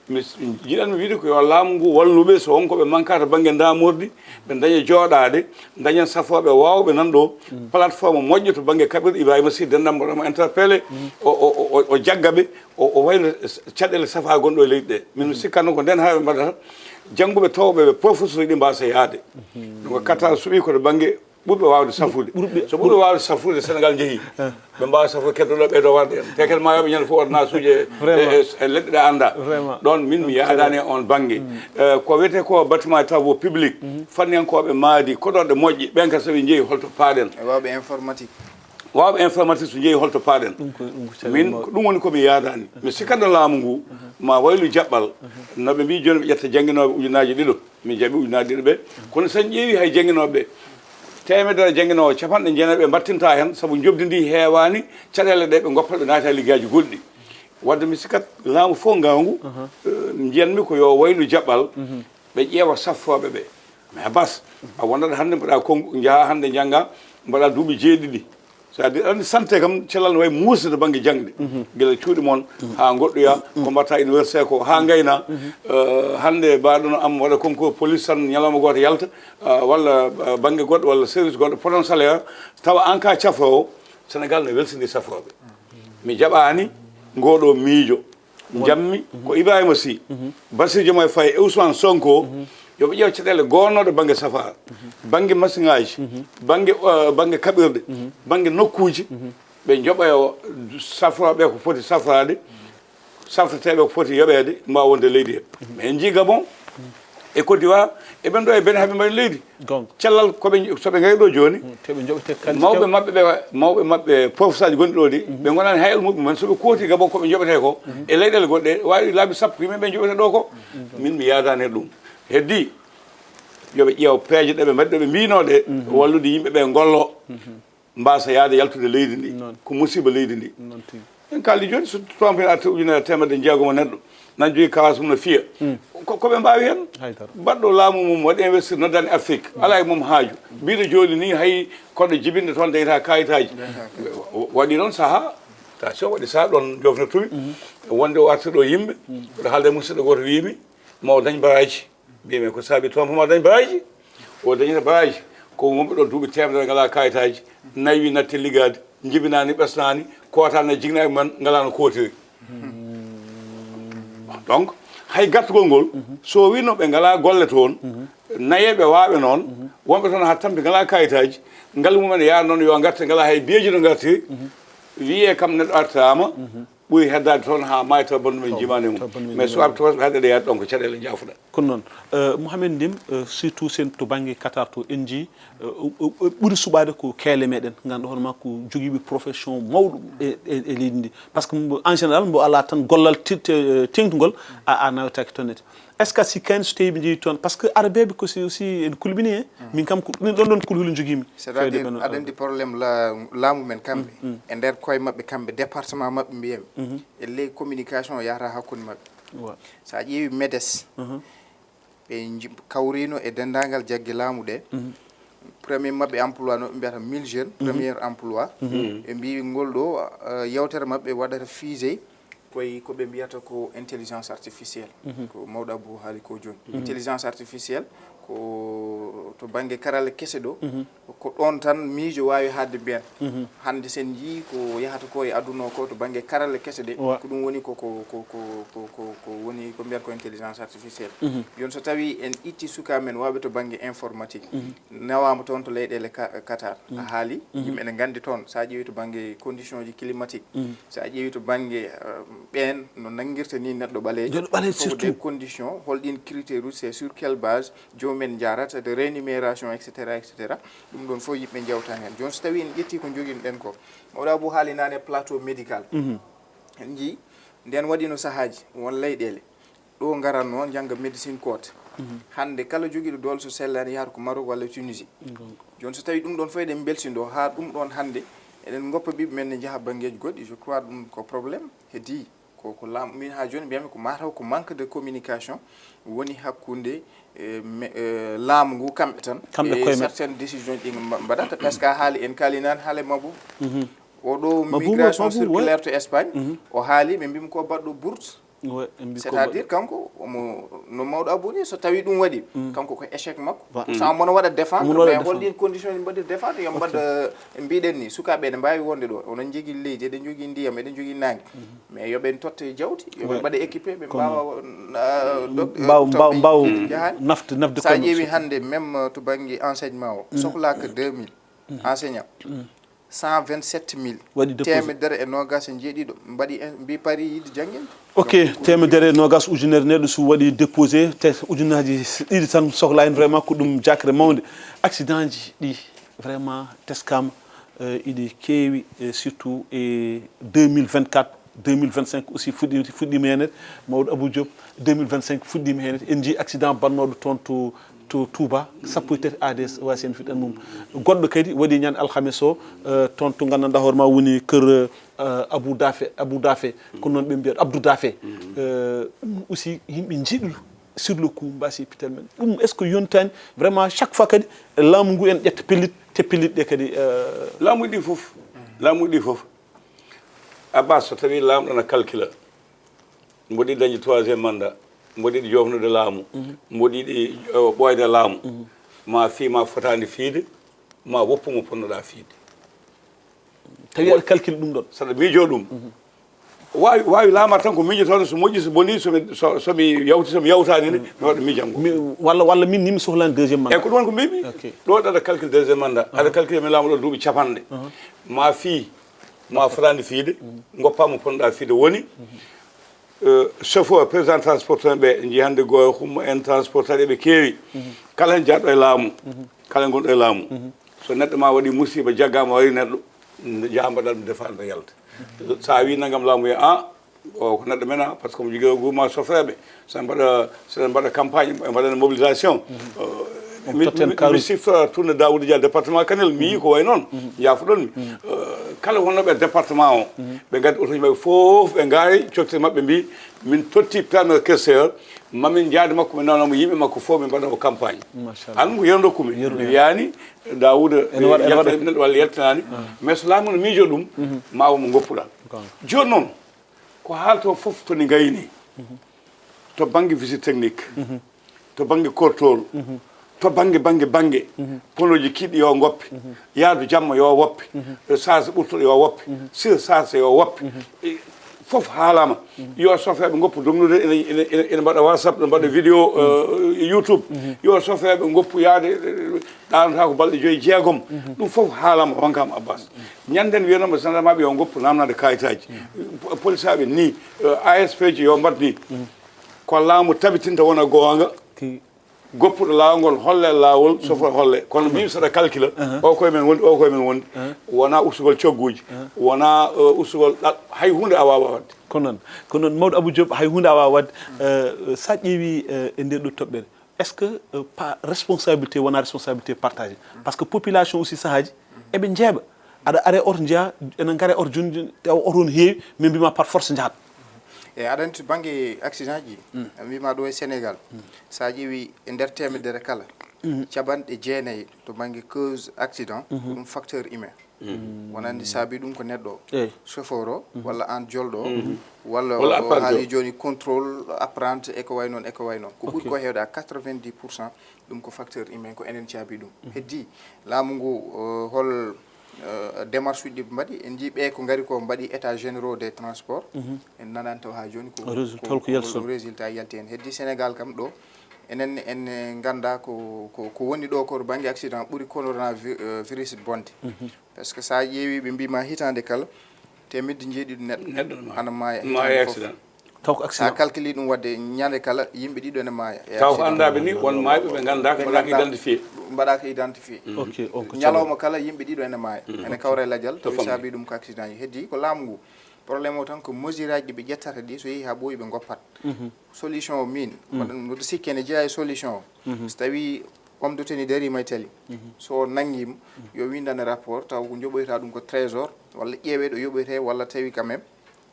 Mi s-, jiɗan mi wiide ko yo laamu ngu wallu ɓe, so won ko ɓe manka to bannge ndaamordi, ɓe ndaña jooɗaade, ndaña safooɓe waawɓe nan ɗo, plateforme moƴƴo to bannge kaɓirɗe. Ibrahima Sy, denndam mboɗo mo interpellé, o, o, o, o, o jagga ɓe, o, o wayno caɗeele safaa gonɗo e leydi ɗe. Min mi sikkanno ko ndeen haa ɓe mbaɗata, jannguɓe towɓe ɓe professeur ɗi mbaasa yahde. Donc Qatar suɓii ko to bannge ɓurɓe waawde safude. Ɓurɓe, so ɓurɓe waawde safude, Sénégal njehi. Ɓe mbaawa safude keddoɗo ɓe ɗo warde en. Te kadi ma yoɓe ñande fof ordonnance uji e, e, e leɗɗe ɗe annda. Vraiment. Ɗon min mi yaadani e on bannge. Eh, ko wiyetee ko bâtiment et travaux publics, fanniyankooɓe maadi, koɗorɗe moƴƴe, ɓen kadi so ɓe njehi holto paaɗen? E waawɓe informatique. Waawɓe informatique so njehi holto paaɗen? Ɗum ko, ɗum ko caɗeele mawɗe. Min, ko ɗum woni ko mi yaadani. Mi sikkanno laamu ngu, ma waylu jaɓɓal. No ɓe mbii jooni ɓe ƴetta jannginooɓe ujunaaji ɗiɗo. Mi jaɓi ujunaaji ɗiɗo ɓe. Kono so en ƴeewi hay jannginooɓe ɓe, teemedere jannginoowo, capanɗe jeenayi ɓe mbattinta heen, sabu njoɓdi ndi heewaani, caɗeele ɗe ɓe ngoppa ɓe naata e liggaaji goɗɗi. Wadde mi sikkat laamu fof ngaangu, eh, njiyanmi ko yo waylu jaɓɓal, ɓe ƴeewa safooɓe ɓe. Mais Abbas, a wonat hannde mbaɗa konngu, njaha hannde njannga, mbaɗa duuɓi jeeɗiɗi. C'est-à-dire, aɗa anndi santé kam, cellal no wayi muusde to bannge jaŋde. Gila cuuɗi mon, haa ngoɗɗoya, ko mbaɗata université ko, haa ngayna. Eh, hannde mbaɗono am waɗa concours police tan, ñalawma gooto yalta, ah, walla, ah, bannge goɗɗo, walla service goɗɗo, poton salaire, tawa an ka cafoowo, Sénégal no welsindi safooɓe. Mi jaɓaani ngoo ɗoo miijo. Jammi ko Ibrahima Sy, Bassirou Diomaye Faye e Ousmane Sonko, yo ɓe ƴeew caɗeele gonnooɗe bannge safara, bannge masiŋaaji, bannge, eh, bannge kaɓirɗe, bannge nokkuuji, ɓe njoɓa e o safrooɓe ko foti safraade, safreteeɓe ko foti yoɓeede, mbaawa wonde leydi he. Mais en njii Gabon, e Côte d'Ivoire, e ɓen ɗo e Benin, haɓe mbaɗi leydi. Gonga. Cellal ko ɓe, so ɓe ngari ɗo jooni, te ɓe njoɓete kadi mawɓe maɓɓe ɓe, mawɓe maɓɓe, professeur aji gonɗi ɗo ɗi, ɓe ngonani hay almuɓe mumen, so ɓe kooti Gabon ko ɓe njoɓete ko, e leyɗeele goɗɗe, wawi laabi sappo ko yimɓe ɓe njoɓete ɗo ko. Min mi yaadani e ɗum. Heddi, yo ɓe ƴeew peeje ɗe ɓe mbaɗi, ɗo ɓe mbino ɗe, wallude yimɓe ɓe ngollo, mbasa yaade yaltude leydi ndi. Noon. Ko musiba leydi ndi. Noon tigi. En kaldi jooni, so tompin arti ujunere e teemedde jeegom o neɗɗo, nan jogii karaas mum no fiya. Ko, ko ɓe mbaawi heen? Hay dara. Baɗɗo laamu mum waɗi investir, noddani Afrique. Alaa e mum haaju. Mbiɗo jooni nii, hay koɗo jibinde toon dañata kayitaaji. Wa-, waɗi noon sahaa, tension waɗi sahaa ɗoon jofnirtumi. Wonde o arti ɗo yimɓe, mbiɗo haalde e musidɗo gooto wiimi, ma o dañ baraaji. Mbiymi ko saabi toon fof ma dañ baraaji. O dañata baraaji. Ko wonɓe ɗo duuɓi teemedere ngalaa kayitaaji, nayi natti liggaade, njibinaani, ɓesnaani, kootaani, jignaani man, ngalaa no kootiri. Donc, hay gartugol ngol, so wino ɓe ngalaa golle toon, nayeeɓe waaɓe noon, wonɓe toon haa tampi ngalaa kayitaaji, ngalu mumen yaha noon yo ngarte, ngalaa hay biyeeji no ngartiri, wiyee kam neɗɗo artiraama, ɓuri heddaade toon haa maayi taw banndum en jimaani mum. Mais so arti toon ɓe haɗa ɗe yaade ɗon ko caɗeele jaafuɗa. Kono noon, eh, Mouhamed Ndim, eh, surtout sen to bannge Qatar to en njii, eh, o, o, o ɓuri suɓaade ko keele meɗen, ngannduɗaa hono makko jogiiɓe profession mawɗo e, e, e leydi ndi. Parce que mbo, en général, mbo alaa tan gollal ti-, te-, teeŋtugol, a, a nawetaake toon nete. Est-ce que si kayne so tawi ɓe njeeyi toon? Parce que Arabeeɓe ko si aussi en kulɓini he. Min kam ko ɗum ɗon ɗon kulhuli njogiimi. C'est-à-dire, aɗa anndi problème la-, laamu men kamɓe. E nder koye maɓɓe kamɓe, département maɓɓe mbiyen. E ley communication yahata hakkunde maɓɓe. Wa. So a ƴeewi MEDES, ɓe nji-, kawriino e denndaangal jagge laamu ɗe. Premier maɓɓe emploi no ɓe mbiyata mille jeunes, premier emploi. Ɓe mbii ngol ɗo, eh, yewtere maɓɓe waɗata fusé. Koye ko ɓe mbiyata ko intelligence artificielle, ko mawɗo Abou haali ko jooni. Intelligence artificielle Ko to bannge karalla kese ɗo, ko ɗoon tan miijo waawi haɗde mbiyen. Hannde sen njii ko yahata ko e aduna o ko to bannge karalla kese ɗe, ko ɗum woni ko, ko, ko, ko, ko, ko, ko woni ko mbiyata ko intelligence artificielle. Jooni so tawii en itti sukaaɓe men waawɓe to bannge informatique, nawaama toon to leyɗeele Ka-, Qatar. A haali, yimɓe ene nganndi toon, so a ƴeewi to bannge condition ji climatique, so a ƴeewi to bannge, euh, ɓeen no nanngirta ni neɗɗo ɓaleejo, neɗɗo ɓaleejo fof des surtout. Conditions, hol ɗiin critère uji, c'est sur quelle base, joomum en njaarata, de rémunération, et cetera, et cetera. Ɗum ɗoon fof yimɓe njewta heen. Jooni so tawii en ƴettii ko njoginɗen ko, mawɗo Abou haali naane plateau médical. En njii, ndeen waɗiino sahaaji, won leyɗeele, ɗo ngaratnoo njannga médecine koota. Hannde kala jogiiɗo doole so sellaani yahata ko Maroc walla Tunisie. Jooni so tawii ɗum ɗoon fof eɗen mbelsinoo haa ɗum ɗoon hannde, eɗen ngoppa ɓiɓɓe men ne njaha banngeeji goɗɗi, je crois ɗum ko problème. Heddi ko, ko laamu, min haa jooni mbiyatmi ko mataw ko manque de communication woni hakkunde, eh, me-, eh, laamu ngu kamɓe tan. Kamɓe e koye maɓɓe. Certaines décisions ɗi mba-, mbaɗata, parce que a haali, en kaali naan haala Mabou. Oɗo Mabou, migration Mabou, circulaire to Espagne, o haali, ɓe mbimi ko baɗɗo bourse. Ouais, ɓe mbi ko c'est-à-dire, kanko, omo, no mawɗo Abou ni, so tawii ɗum waɗi, kanko ko échec makko. Wa- Pourtant, omo waɗa défendre, Omo waɗa mais hol défendre. Ɗiin condition ɗi mbaɗir défendre, yo Ok. mbaɗa, mbiɗen ni, sukaaɓe ene mbaawi wonde ɗo, onon njogii leydi, eɗen njogii ndiyam, eɗen njogii naange. Mais yo ɓe totte jawdi, yo ɓe Ouais. mbaɗa équipé, ɓe Kono mbaawa, euh, dok-, euh, mbaaw, to mbaaw, ɓe mbaaw njahaani. Nafde, nafde Sa koye ƴeewi maɓɓe. Hannde, même, euh, to bannge enseignement o, sohlaaka deux mille enseignants. Cent vingt-sept mille. Waɗi déposé. Teemedere e noogaas e njeeɗiɗo mbaɗi en, mbi pari yiɗde jannginde. Ok, teemedere e noogaas ujunere neɗɗo so waɗi déposé, te ujunnaaji ɗiɗi tan sohla en, vraiment ko ɗum jaakre mawnde. Accident ji ɗi vraiment teskaama, eh, iɗi keewi, eh, surtout e deux mille vingt-quatre, deux mille vingt-cinq aussi fuɗɗi-, fuɗɗiima heen, mawɗo Abou Diop, deux mille vingt-cinq fuɗɗiima heen. En njii accident baɗnooɗo toon to to Touba, sappo e tati A D S, waasi en fiɗan mum. Goɗɗo kadi waɗi ñande alhames o, eh, toon to nganndanɗaa hoore ma woni kër, eh, Abou Dafe, Abou Dafe, ko noon ɓe mbiyata Abdou Dafe. Eh, ɗum aussi yimɓe njiɗi sur le coup mbasi pital men. Ɗum est-ce que yontaani vraiment chaque fois kadi laamu ngu en ƴetta pellit, te pellit ɗe kadi, eh, Laamu ɗi fof, laamu ɗi fof. Abbas, so tawii laamɗo na calcula, mboɗi dañde troisième mandat, mboɗi jofnude laamu, mboɗi ɗi, eh, ɓooyde laamu, ma fii ma fotaani fiide, ma woppu mo ponnoɗaa fiide. Tawi aɗa calcule ɗum ɗon. Saɗa miijoo ɗum. Waawi, waawi laamaade tan ko miijotooɗo, so moƴƴi, so bonii, so mi, so, so mi yawti, so mi yawtaani ne, mi waɗa miijangol. Mi, walla, walla min ni mi sohlaani deuxième mandat. Eyi, ko ɗum woni ko mbimi. Ok. Ɗo aɗa calcule deuxième mandat. Aɗa calcule mi laama ɗo duuɓi capanɗe. Ma fii, ma fotaani fiide, ngoppa mo ponnoɗaa fiide woni, eh, chauffeur, président transporteur ɓe, njii hannde Gooyo Xumma en transporteur eɓe keewi. Kala heen jaɗɗo e laamu, kala ngonɗo e laamu. So neɗɗo ma waɗi musiba, jaggaama wari neɗɗo, nde jaha mbaɗa ɗum défendre yalta. So a wii nanngam laamu wiya, ah, o ko neɗɗo men, ah, parce que omo jogii groupement sofreeɓe. So mbaɗa, so mbaɗa campagne, ɓe mbaɗa mobilisation. Euh, On mi, totten mi, mi kaaruuji. Siftora tourne Daouda Dia, département Kanel, mi yii ko wayi noon, jaafoɗon mi. Euh, kala wonnooɓe e département o, ɓe ngaddi otoji maɓɓe fof, ɓe ngaari, coktirɗe maɓɓe mbi, min totti permis questeur, mamin njaade makko, min nawna mo yimɓe makko fof, min mbaɗa mo campagne. Machallah. An ko yero ndokkumi. Yeru, mi yeru. Wiyaani, Daouda, Ene waɗa, ene yalta-, waɗa. Neɗɗo walla yaltanaani. Mais so laamu no miijo ɗum, ma wo mo ngoppuɗaa. Jooni noon, ko haaltoo fof to ni ngayni, to bannge visite technique, to bannge kortool, to bannge, bannge, bannge, ponooji kiiɗɗi yo ngoppe, yaadu jamma yo woppe, charge ɓurtuɗo yo woppe, surcharge yo woppe. E, fof haalaama. Yo sofeeɓe ngoppu dognude ene, ene, ene, ene mbaɗa WhatsApp, ene mbaɗa vidéo, euh, YouTube. Yo sofeeɓe ngoppu yaade, eh, ɗaanata ko balɗe joyi, jeegom. Ɗum fof haalama, wankama Abbas. Ñanden wiyanoma gendarmeɓe yo ngoppu namnade kayitaji. Po-, polisaaɓe ni, eh, A S P ji yo mbaɗ ni. Ko laamu tabitinta wona goonga. Goppuɗo laawol ngol, holle laawol, sofo holle. Kono mbimi saɗa calcula, o koye men wondi, o koye men wondi. Wona ustugol cogguji, wona, eh, ustugol ɗal-, hay hunde a wawa wadde. Ko noon, ko noon, mawɗo Abou Diop, hay hunde a wawa wadde. Eh, sa ƴeewi, eh, e nder ɗo toɓɓere, est-ce que, euh, pa-, responsabilité wona responsabilité partagée? Parce que population aussi sahaaji eɓe njeeɓa. Aɗa are oto njeya, ene ngare oto joni, joni, tawa oto on heewi, min mbima par force njahat. E aɗa anndi to bannge accident ji, mbima ɗo e Sénégal, sa ƴeewi e nder teemedere kala, capanɗe jeenayi to bannge cause accident, ko ɗum facteur humain. Wona anndi saabi ɗum ko neɗɗo o, chauffeur o, walla aan jolɗo o, walla o haali jooni contrôle apprenti e ko way noon e ko way noon. Ko ɓuri ko heewde à quatre-vingt-dix pour cent, ɗum ko facteur humain, ko enen caabi ɗum. Heddi laamu ngu, hol démarche uji ɗi ɓe mbaɗi? En njii ɓe ko ngari ko mbaɗi état généraux des transports. En nanani taw haa jooni ko résultat yalti heen. Heddi Sénégal kam ɗo, enen en ngannda ko ko woni ɗo ko bannge accident ɓuri coronavirus bonde. Parce que so a ƴeewi ɓe mbiima hitaande kala teemedde njeeɗiɗi neɗɗo ana maaya hitaande fof. Taw ko accident. So a calculi ɗum waɗde ñande kala yimɓe ɗiɗo ene maaya. Taw ko anndaɓe ni won maayɓe ɓe ngannda ko mbaɗaka identifié. Mbaɗaka identifié. Ok, on ko ñalawma kala yimɓe ɗiɗo ene maaya. Ene kawra e lajal tawi saabi ɗum ko accident ji. Heddi ko laamu ngu. Problème o tan ko mesure aji ɗi ɓe ƴettata ɗi so yehi haa ɓooyi ɓe ngoppat. Solution o min mboɗo sikki ene jeeya e solution o. So tawi homme de tenue dariima e tali, so o nanngiima yo winndane rapport taw ko njoɓoyta ɗum ko trésor walla ƴeewe ɗo yoɓoyte walla tawi quand même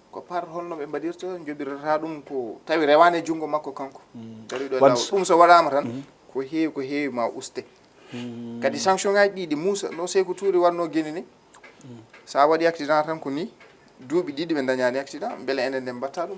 ko par holno ɓe mbaɗirta njoɓirata ɗum ko tawi rewaani e junngo makko kanko dariɗo e laawol. Ɗum so waɗaama tan ko heewi ko heewi ma uste. Kadi sanction ngaji ɗi ɗi muusa no Seeku Tuuri waɗno Gine ni. So a waɗi accident tan ko ni duuɓi ɗiɗi ɓe dañaani accident, mbele enen nden mbatta ɗum?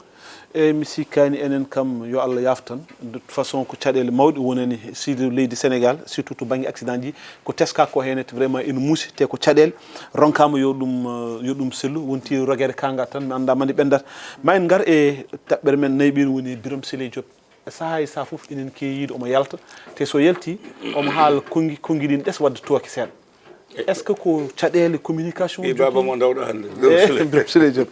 Eyyi, mi sikkaani enen kam yo Allah yaaftan. De toute façon ko caɗeele mawɗe wonani siido leydi Sénégal, surtout to bannge accident ji. Ko teska ko heen vraiment ene muusi te ko caɗeele. Ronkaama yo ɗum yo ɗum sellu, wonti rogere kanga tan mi annda mande ɓendata. Ma en ngar e taɓɓere men nayi ɓeen woni Birame Souleye Diop. E sahaa e sahaa fof enen keewi yiide omo yalta te so yalti omo haala konngi konngi ɗin ɗes wadde tooke seeɗa. Est ce que ko caɗeele communication? E baba mo ndawɗo hannde. Birame Souleye Diop.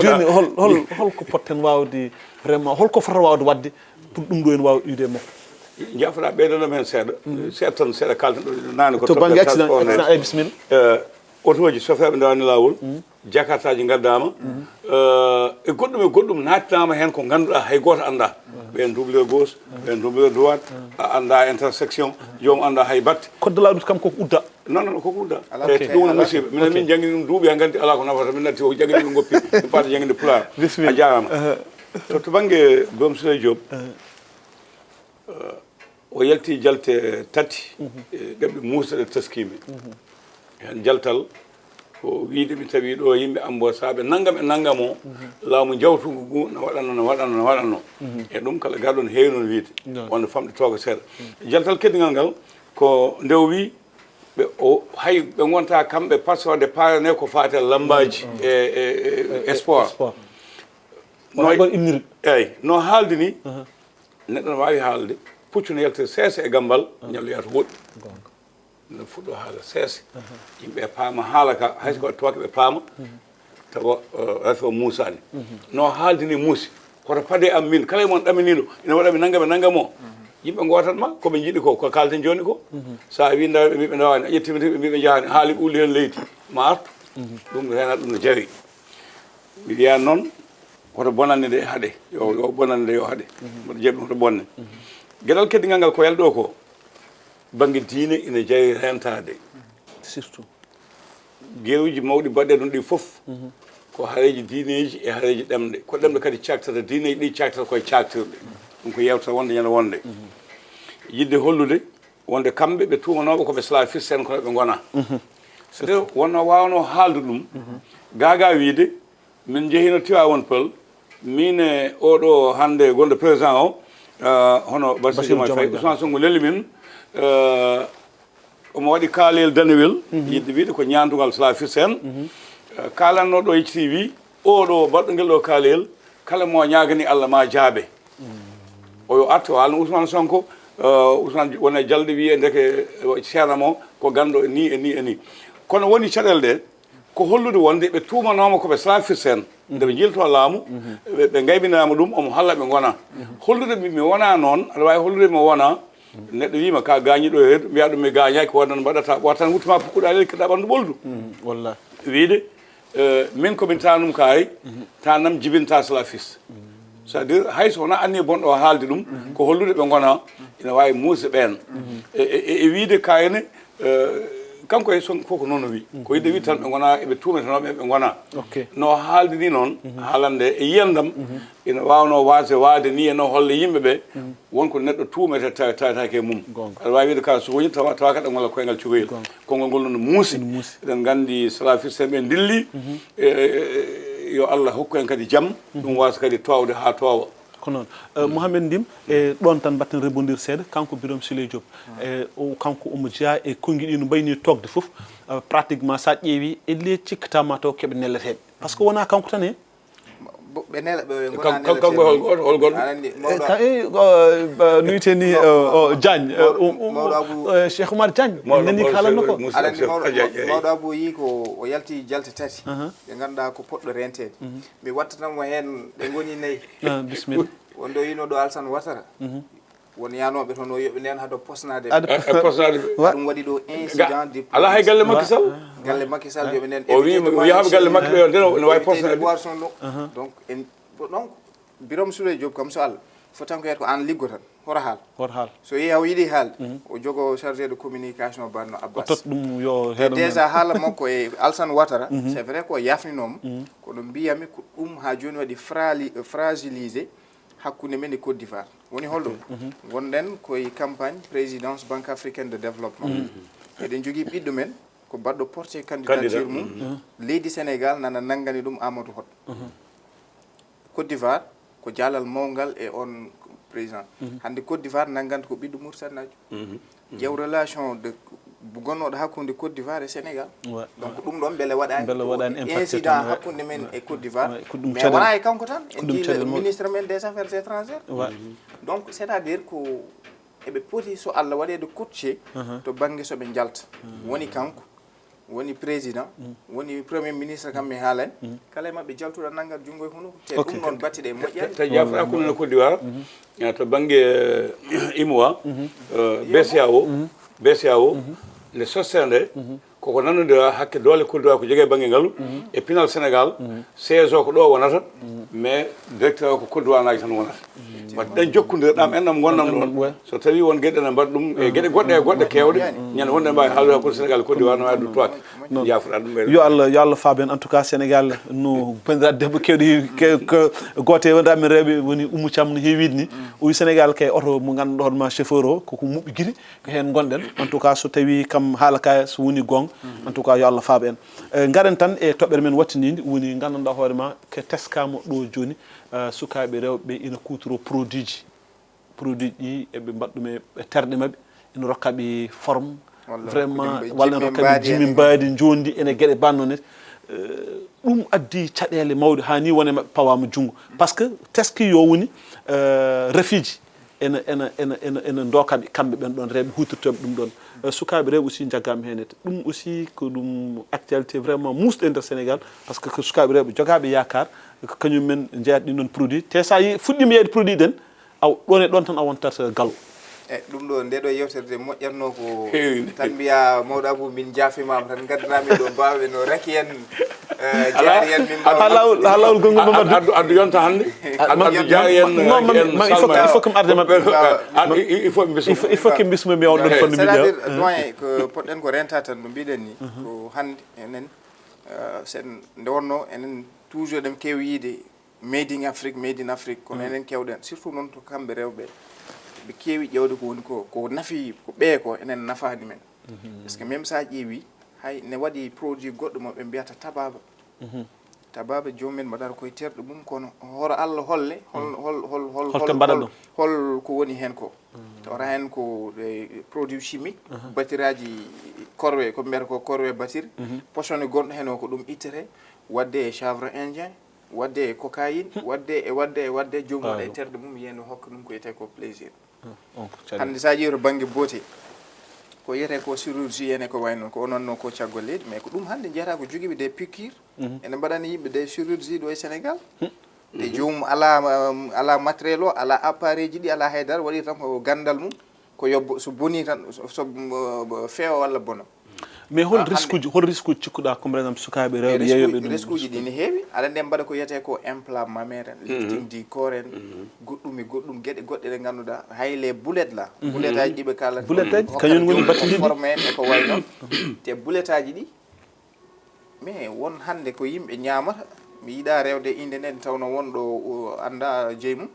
Jooni hol hol holko potten waawde vraiment holko fota waawde waɗde pour ɗum ɗo en waawa iwde e makko? Jaafoɗa ɓeydana men seeɗa seeɗa tan seeɗa kalten ɗo naane ko to bannge accident. Accident. Eyyi, bisimilla. Otoji sofeeɓe ndewani laawol, jakartaaji ngaddaama, e goɗɗum e goɗɗum naatnaama heen ko ngannduɗaa hay gooto anndaa. Ɓeen doublure gauche, ɓeen doublure droite, a anndaa intersection, joom anndaa hay batte. Code de la route kam koko udda. Non non koko udda. Ɗum woni musiba. Minen min janngini ɗum duuɓi haa nganndi alaa ko nafata min natti o janngini ɗum ngoppi min paata jannginde pulaar. A jaaraama. To to bannge Birame Souleye Diop. O yalti jalte tati ɗeɓɗe muusa ɗe taskiimi. Heen jaltal ko wiyde mi tawi ɗo yimɓe ambo saabe nanngam e nanngam o laamu jawtungu ngu no waɗanno no waɗanno no waɗanno. E ɗum kala garɗo no heewi noon wiyde wonde famɗe tooga seeɗa. Jaltal keddigal ngal ko nde o wii ɓe o hay ɓe ngonta kamɓe pasode parane ko faate lambaaji e e sport. No hay goto inniri. Eyyi no haaldi ni. Neɗɗo no waawi haalde puccu no yaltira seesa e gammbal ñallu yaata woɗɗi. No fuɗɗo haala seesa yimɓe paama haala ka hay so ko tooke ɓe paama. Tawa rafi o muusaani. No haaldi ni muusi. Koto paade am min kala e mon ɗaminiiɗo ina waɗa mi nannga mi nannga mo. Yimɓe ngootat ma ko ɓe njiɗi ko ko kaalten jooni ko. So a wii ndawa ɓe mbiɓe ndawaani a ƴetti mi tawi ɓe mbiɓe njahaani haali ɓuuli heen leydi ma artu. Ɗum renat ɗum no jawi. Mi wiya noon hoto bonande nde haɗe yo yo bonande nde yo haɗe. Mboɗo jaɓi hoto bonne. Geɗal keddigal ngal ko yalɗo ko bannge diine ina jawi rentaade. Surtout geewuji mawɗi mbaɗɗe ɗum ɗi fof ko hareeji diineeji e hareeji ɗemɗe ko ɗemɗe kadi caaktata diineeji ɗi caaktata koye caaktirɗe. Ɗum ko yewtere wonde ñande wonde yidde hollude wonde kamɓe ɓe tuumanooɓe ko ɓe salafiste en kono ɓe ngonaa. Nde wonno waawnoo haalde ɗum gaagaa wiyde min njehiino Tiwaawan Pël miin e oɗo hannde gonɗo président o hono Bassirou Diomaye Faye Ousmane Sonko leli min. Omo waɗi kaalel danewel yidde wiyde ko ñaandugal salafiste en. Kaalanno ɗo yeccitii wii oɗo baɗɗo ngel ɗo kaalel kala mo ñaagani Allah ma jaabe. O yo artu o haalno Ousmane Sonko. Ousmane wona jalde wiye ndeke seena mo ko ganndo e ni e ni e ni. Kono woni caɗeele ɗe ko hollude wonde ɓe tuumanooma ko ɓe salafiste en nde ɓe njilto laamu. Ɓe ngaybiniraama ɗum omo halla ɓe ngona hollude mi wona noon aɗa waawi hollude mi wona. Neɗɗo wiima ka gaañi ɗo reedu mbiya ɗum mi gaañaaki wonnan mbaɗata ɓotan wuttuma pukkuɗa lel keɗa ɓanndu ɓoldu. Walla wiide min komin tanum kaari tanam jibinta salafiste. C'est à dire hay so wona anni bonɗo o haalde ɗum ko hollude ɓe ngona ina waawi muusde ɓeen. E wiide kayne Kanko e son fof ko noon o wi. Ko yiɗde wi tan ɓe ngona, eɓe tuumete noon ɓe, ɓe ngona. No haaldi ni noon, haalande e yiyandam, ina waawno waasde waade ni e no holle yimɓe ɓe, won ko neɗɗo tuumete ta-, tawetaake e mum. Aɗa waawi wiide ka soñi tawa, tawa kaɗa ngol koyngal cukoyel. Konngol ngol noon muusi. Eɗen nganndi salafiste ɓe ndilli, e, e, e, yo Allah hokku en kadi jam, ɗum waasa kadi toowde haa toowa. Ko noon. Eh, Mohamed Ndim, e ɗoon tan mbatten rebondir seeɗa, kanko Birame Souleye Diop. E, o, kanko omo jeyaa e konngi ɗi no mbayni toogde fof. Eh, pratiquement, so a ƴeewi, elle cikkata ma taw keɓe neleteeɓe. Parce que wonaa kanko tan he. Bo-, ɓe nela, ɓe, ɓe ngona Kan-, kan-, kanko neleteeɓe. Hol goɗɗo, hol goɗɗo? Aɗa anndi, E, mawɗo ka-, e, o, ba, no wiyetee ni, o, o, Diagne, e, mawɗo, o, o, mawɗo Abou, e, Cheikh Oumar Diagne, Mawɗo, nani mawɗo kaalanno ko. Cheikh Moussa Aɗa anndi, Cheikh mawɗo, Ajaye, eyi. Mawɗo Abou yii ko o yalti jalte tati. Aha. Ɗe ngannduɗaa ko poɗɗo renteede. Mi watta tan mo heen, ɗe ngoni nayi. Ah, bisimilla. Won ɗo yino ɗo Alassane Ouattara. Won yaanooɓe toon o yoɓe ndeen hado posnaade. Ado E, e posnaade ɓe. Wa- Ɗum waɗi ɗo incident de Alaa hay galle police. Macky Sall. Galle Macky Sall yoɓe ndeen O wi, éviter de o yaha galle Macky ɓe, ndeen o, no waawi éviter de posnaade. Boire son eau. Donc, en, donc, Birame Souleye Diop kam so Allah, fotankoyat ko aan liggo tan, hora haal. Hora haal. So yehi o yiɗi haalde, o jogo chargé de communication banno O Abbas. Tot ɗum yo Te heɗo déjà men. Haala makko e Alassane Ouattara, c'est vrai ko yafninooma, kono mbiyami ko ɗum haa jooni waɗi frali-, fragilisé hakkunde men e Côte d'Ivoire. Woni holɗum? Ngonɗen koye campagne présidence Banque africaine de développement. Eɗen jogii ɓiɗɗo men, ko baɗɗo porté candidature Candidat. Mum. Leydi Sénégal nana nanngani ɗum Amadou Hott. Côte d'Ivoire, ko jaalal mawngal e on président. Hannde Côte d'Ivoire nannganta ko ɓiɗɗo Mauritanie. Ƴeew relation de, gonnooɗo hakkunde Côte d'Ivoire e Sénégal. Ouais, Donc, ouais. Ɗum ɗoon mbele waɗaani Mbele ko waɗaani impacté incident tan, ouais. Hakkunde men e Côte d'Ivoire. Ouais, ko ɗum Mais caɗeele. Wonaa e kanko tan, Ko en ɗum njii le caɗeele mawɗe. Ministre men des affaires étrangères. Ouais. Donc, c'est-à-dire ko eɓe poti, so Allah, waɗeede coaché to bannge so ɓe njalta. Woni kanko, woni président, woni premier ministre, kam mi haalani. Kala e maɓɓe jaltuɗo nanngat junngo e hunuko. Te Ok. Ɗum noon battiɗe e moƴƴere. Tawi jaafuɗa hakkunde no Côte d'Ivoire, eh, to bannge, eh, imowa, eh, B C A O, B C A O, nde sossere nde, koko nanndondira hakke doole Côte d'Ivoire ko jogee bannge ngalu, e pinal Sénégal, siège o ko ɗo wonata, mais directeur o ko Côte d'Ivoire naaji tan wonata. Wadde ɗen jokkondirɗam en ɗam ngonɗam ɗon. So tawi won geɗe ne mbaɗa ɗum e geɗe goɗɗe e goɗɗe kewɗe, ñande wonde mbaawi haalde hakkunde Sénégal e Côte d'Ivoire no waawi ɗum towaaki. Jaafuɗa ɗum ɓeyde. Yo Allah, yo Allah faabo en. En tout cas, Sénégal, no banndiraaɓe debbo kewɗi, ke-, ke-, gooto e banndiraaɓe men rewɓe woni Oumou Thiam no heewi wiide ni. O wi Sénégal kay oto mo ngannduɗaa hoore ma chauffeur o, koko moƴƴi giri, ko heen ngonɗen. En tout cas, so tawi kam haala ka so woni goonga, en tout cas, yo Allah faabo en. Eh, ngaren tan e toɓɓere men wattiniinde, woni nganndanɗaa hoore ma, ke teskaama ɗo jooni, eh, sukaaɓe rewɓe ina kuutoroo produit ji. Produit ɗi eɓe mbaɗa ɗum e, e terɗe maɓɓe, ina rokka ɓe forme, Walla vraiment, rokkude ɓe walla ina jimme rokka ɓe mbaadi jimme en. Mbaadi, njondi, ene geɗe banno ne. Eh, ɗum addi caɗeele mawɗe, haa ni wone maɓɓe pawaama junngo. Parce que teski yo woni, eh, rafiiji ene, ene, ene, ene, ene ndooka ɓe, kamɓe ɓen ɗon rewɓe huutortooɓe ɗum ɗon. Eh, sukaaɓe rewɓe aussi njaggaama heen. Ɗum aussi ko ɗum actualité vraiment muusɗo e nder Sénégal, parce que ko sukaaɓe rewɓe jogaaɓe yaakaar, ko kañum men njeyata ɗin ɗon produit. Te so a yi-, fuɗɗiima yeeyde produit ɗen, aw, ɗon e ɗon tan a wontat galo. E ɗum ɗo, nde ɗo yewtere de moƴƴatno ko Heewi. Tan mbiya mawɗo Abou, min njaafimaama tan, ngaddanaa min ɗo baawɓe no raki en, eh, Alaa, jaari en, min mbaawa alaa, alaa, alaa, gongol Mamadou. Addu, addu yonta hannde. Addu, addu jaari en, non, man, en man, il faut que, salma. Il faut que mi arde maɓɓe. Waaw. Ah, il, il, il faut ɓe bismo. Il faut, il faut que ɓe bismo mi on ɗon Eh. Fannu mbiɗa. C'est-à-dire, doyen, ko poɗɗen ko renta tan no mbiɗen ni, ko hannde enen, eh, sen nde wonno enen toujours eɗen keewi yiide Made in Afrique, made in Afrique, kono enen kewɗen, surtout noon to kamɓe rewɓe, ɓe keewi ƴeewde ko woni ko, ko nafi ko ɓee ko, enen nafaani men. Parce que même sa ƴeewi, hay ne waɗi produit goɗɗo mo ɓe mbiyata tababa. Tababa joomum en mbaɗata koye terɗe mum, kono horo Allah holle, hol, hol, hol, hol, Holto hol, mbaɗa hol, ɗum? Hol ko woni heen ko? Tawata heen ko, eh, produit chimique, batiraaji korwe, ko mbiyata ko korwe batiri, poison gonɗo heen o ko ɗum ittete, waɗde e chanvre indien, waɗde e cocaïne, waɗde e, waɗde e, waɗde, joomum waɗa e terɗe mum, yiya no hokka ɗum ko wiyetee ko plaisir. On ko caɗeele. Hannde so a ƴeewii to bannge beauté, ko wiyetee ko chirurgie en e ko wayi noon, ko onon no ko caggal leydi, mais ko ɗum hannde njiyata ko jogiiɓe des piqûres, ene mbaɗani yimɓe des chirurgie ɗo e Sénégal. Ɗe joomum alaa, um, alaa matériel o, alaa appareil ji ɗi, alaa hay dara, waɗi tan ko ganndal mum, ko yobbo, so bonii tan, so, so, um, feewa walla bona. Mais hol risque uji, hol risque uji cikkuɗa comme par exemple sukaaɓe rewɓe yeeyoɓe ɗum? Risque uji ɗi ne heewi. Aɗa andi en mbaɗa ko wiyetee ko implant mammaire en, lifting du corps en, goɗɗum e goɗɗum, geɗe goɗɗe ɗe ngannduɗaa hay les boulettes là, boulettes aji ɗi ɓe kaalata, boulettes aji kañum woni battindiɗi, forme en e ko wayi noon. Te boulettes aji ɗi, mais won hannde ko yimɓe ñaamata, mi yiɗa rewde innde nden, tawno won ɗo annda jeyi mum,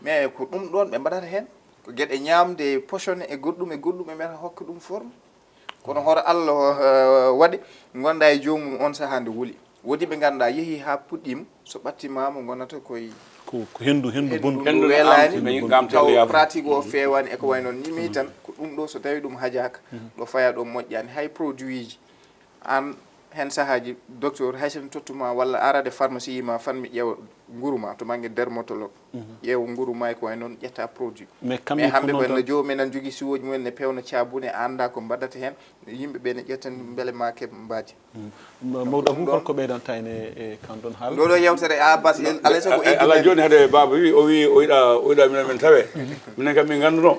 mais ko ɗum ɗon ɓe mbaɗata heen, ko geɗe ñaamde pochonné e goɗɗum e goɗɗum, ɓe mbiyata hokka ɗum forme. Kono hoto Allah waɗe ngonda e joomum on sahaa nde wuli. Woodi ɓe ngannduɗaa yehi haa puɗɗiima, so ɓattimaama ngonata koye ko ko henndu henndu bondu. Henndu weelaani, taw pratique o feewaani e ko wayi noon. Ni mi tan ko ɗum ɗo, so tawi ɗum hajaaka, ɗo faya ɗo moƴƴaani. Hay produit ji, aan heen sahaaji docteur, hay so mi tottuma walla arade pharmacie ma fan mi ƴeewa nguru ma to bannge dermatologue, ƴeewa nguru ma e ko wayi noon, ƴetta produit. Mais hannde ko en no joomum en, en jogii siwooji mumen, ne pewna caabune, a anndaa ko mbaɗata heen, yimɓe ɓe ne ƴetta mbele ma keɓ mbaadi. Mawɗo Abou, holko ɓeydanta en e kan ɗon haala? Ɗo ɗo yewtere a bas, alay sago e ala jooni hade baaba wi o wi o yiɗa o yiɗa minen min tawe. Minen kam min ngannduno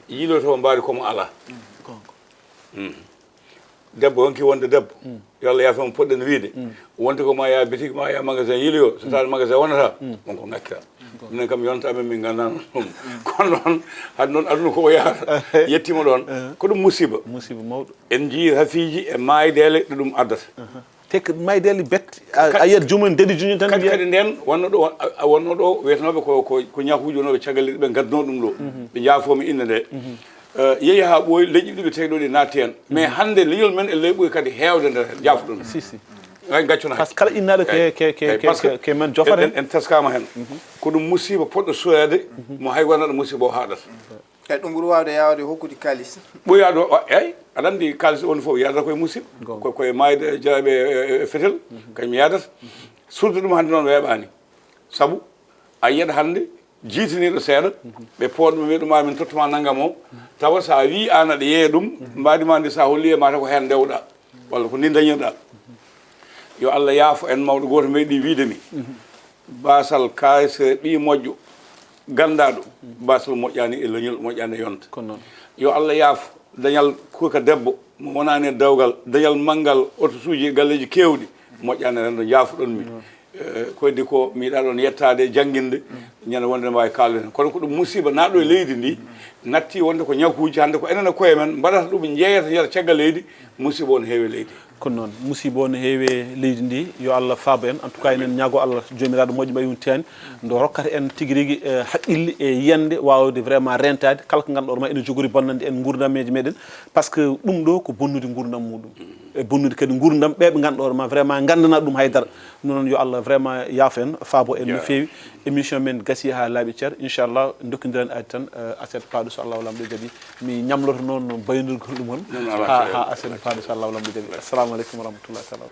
yiiloto mbaadi komo ala. Debbo wonki wonde debbo, yo Allah yaafo mo poɗɗen wiide, wonti ko ma ya bitik ma ya magasin yiiloyo, so taani magasin wonata, wonko ngakkira. Minen kam yonta amen min nganndaano ɗum. Kono noon hade noon aduna ko o yahata yettima ɗon, ko ɗum musiba. Musiba mawɗo. En njii hafiiji e maaydeele ɗo ɗum addata. Te ko maaydeele bette a yiyat joomum en daɗi joñi tan. Kadi kadi nden wonno ɗo wonno ɗo wiyetenoɓe ko ko ko ñakuuji wonooɓe caggal leydi ɓe ngadduno ɗum ɗo, ɓe njaafoo mi innde nde. Yehi haa ɓooyi, leƴƴi ɗiɗi tawi ɗo ɗi naatti heen, mais hannde leñol men e ley ɓooyi kadi heewde nder heen, jaafuɗon. Si si. Hay gaccuno. Par ce que kala innaaɗo ke ke ke men jofata heen. En taskaama heen. Ko ɗum musiba poɗɗo soyaade mo hay wonaaɗo musiba o haaɗata. Kadi ɗum ɓuri waawde yaawde hokkude kaalis. Ɓuri yaawde, eeyi, aɗa anndi kaalis on fof yaadata koye musiba. Ko koye maayde jaaɓe e fetel kañum yaadata. Suudu ɗum hannde noon weeɓaani. Sabu a yiyat hannde jiitiniiɗo seeɗa, ɓe poodma mbiya ɗum ma min tottuma nanngam o, tawa so a wii aan aɗa yeeya ɗum, mbaadi ma ndi so a holli e mata ko heen ndewɗa walla ko ndi dañirɗa. Yo Allah yaafo en, mawɗo gooto meeɗi wiide mi, baasal kaalis ɓii moƴƴo ganndaɗo, baasal moƴƴaani e leñol, moƴƴaani e yonta. Yo Allah yaafo dañal kuuka debbo mo wonaani e dewgal, dañal manngal otosuuji e galleeji keewɗi, moƴƴaani e renndo, njaafoɗon mi. Ko heddi ko mi yiɗaa ɗoon yettaade e jannginde, ñande wonde ne mbaawi kaalden heen. Kono ko ɗum musiba naatɗo e leydi ndi, natti wonde ko ñakuuji, hannde ko enen e koye men mbaɗata ɗum, njeeyata njeeyata caggal leydi, musiba o ne heewi e leydi. Kono noon, musiba o ne heewi e leydi ndi, yo Allah faabo en. En tout cas, enen ñaago Allah, Joomiraaɗo moƴƴo mo yumtinaani, nde rokkata en tigi rigi haqqille e yiyannde, waawde vraiment reentaade kala ko ngannduɗaa hoore ma ene jogori bonnande en nguurndammeeje meɗen. Par ce que ɗum ɗo ko bonnude nguurndam muɗum. E bonnude kadi nguurndam ɓe ɓe ngannduɗaa hoore ma vraiment nganndanaa ɗum hay dara. Ɗum noon yo Allah vraiment yaafo en, faabo en no feewi. Émission men gasi haa laaɓi cer. Inchallah, ndokkindiren aadi tan, aset paaɗo so Allah o Laamɗo jaɓi. Mi ñamloto noon baynirgol ɗum on haa aset paaɗo so Allah o Laamɗo jaɓi. Assalamu aleykum wa rahmatullahi taala.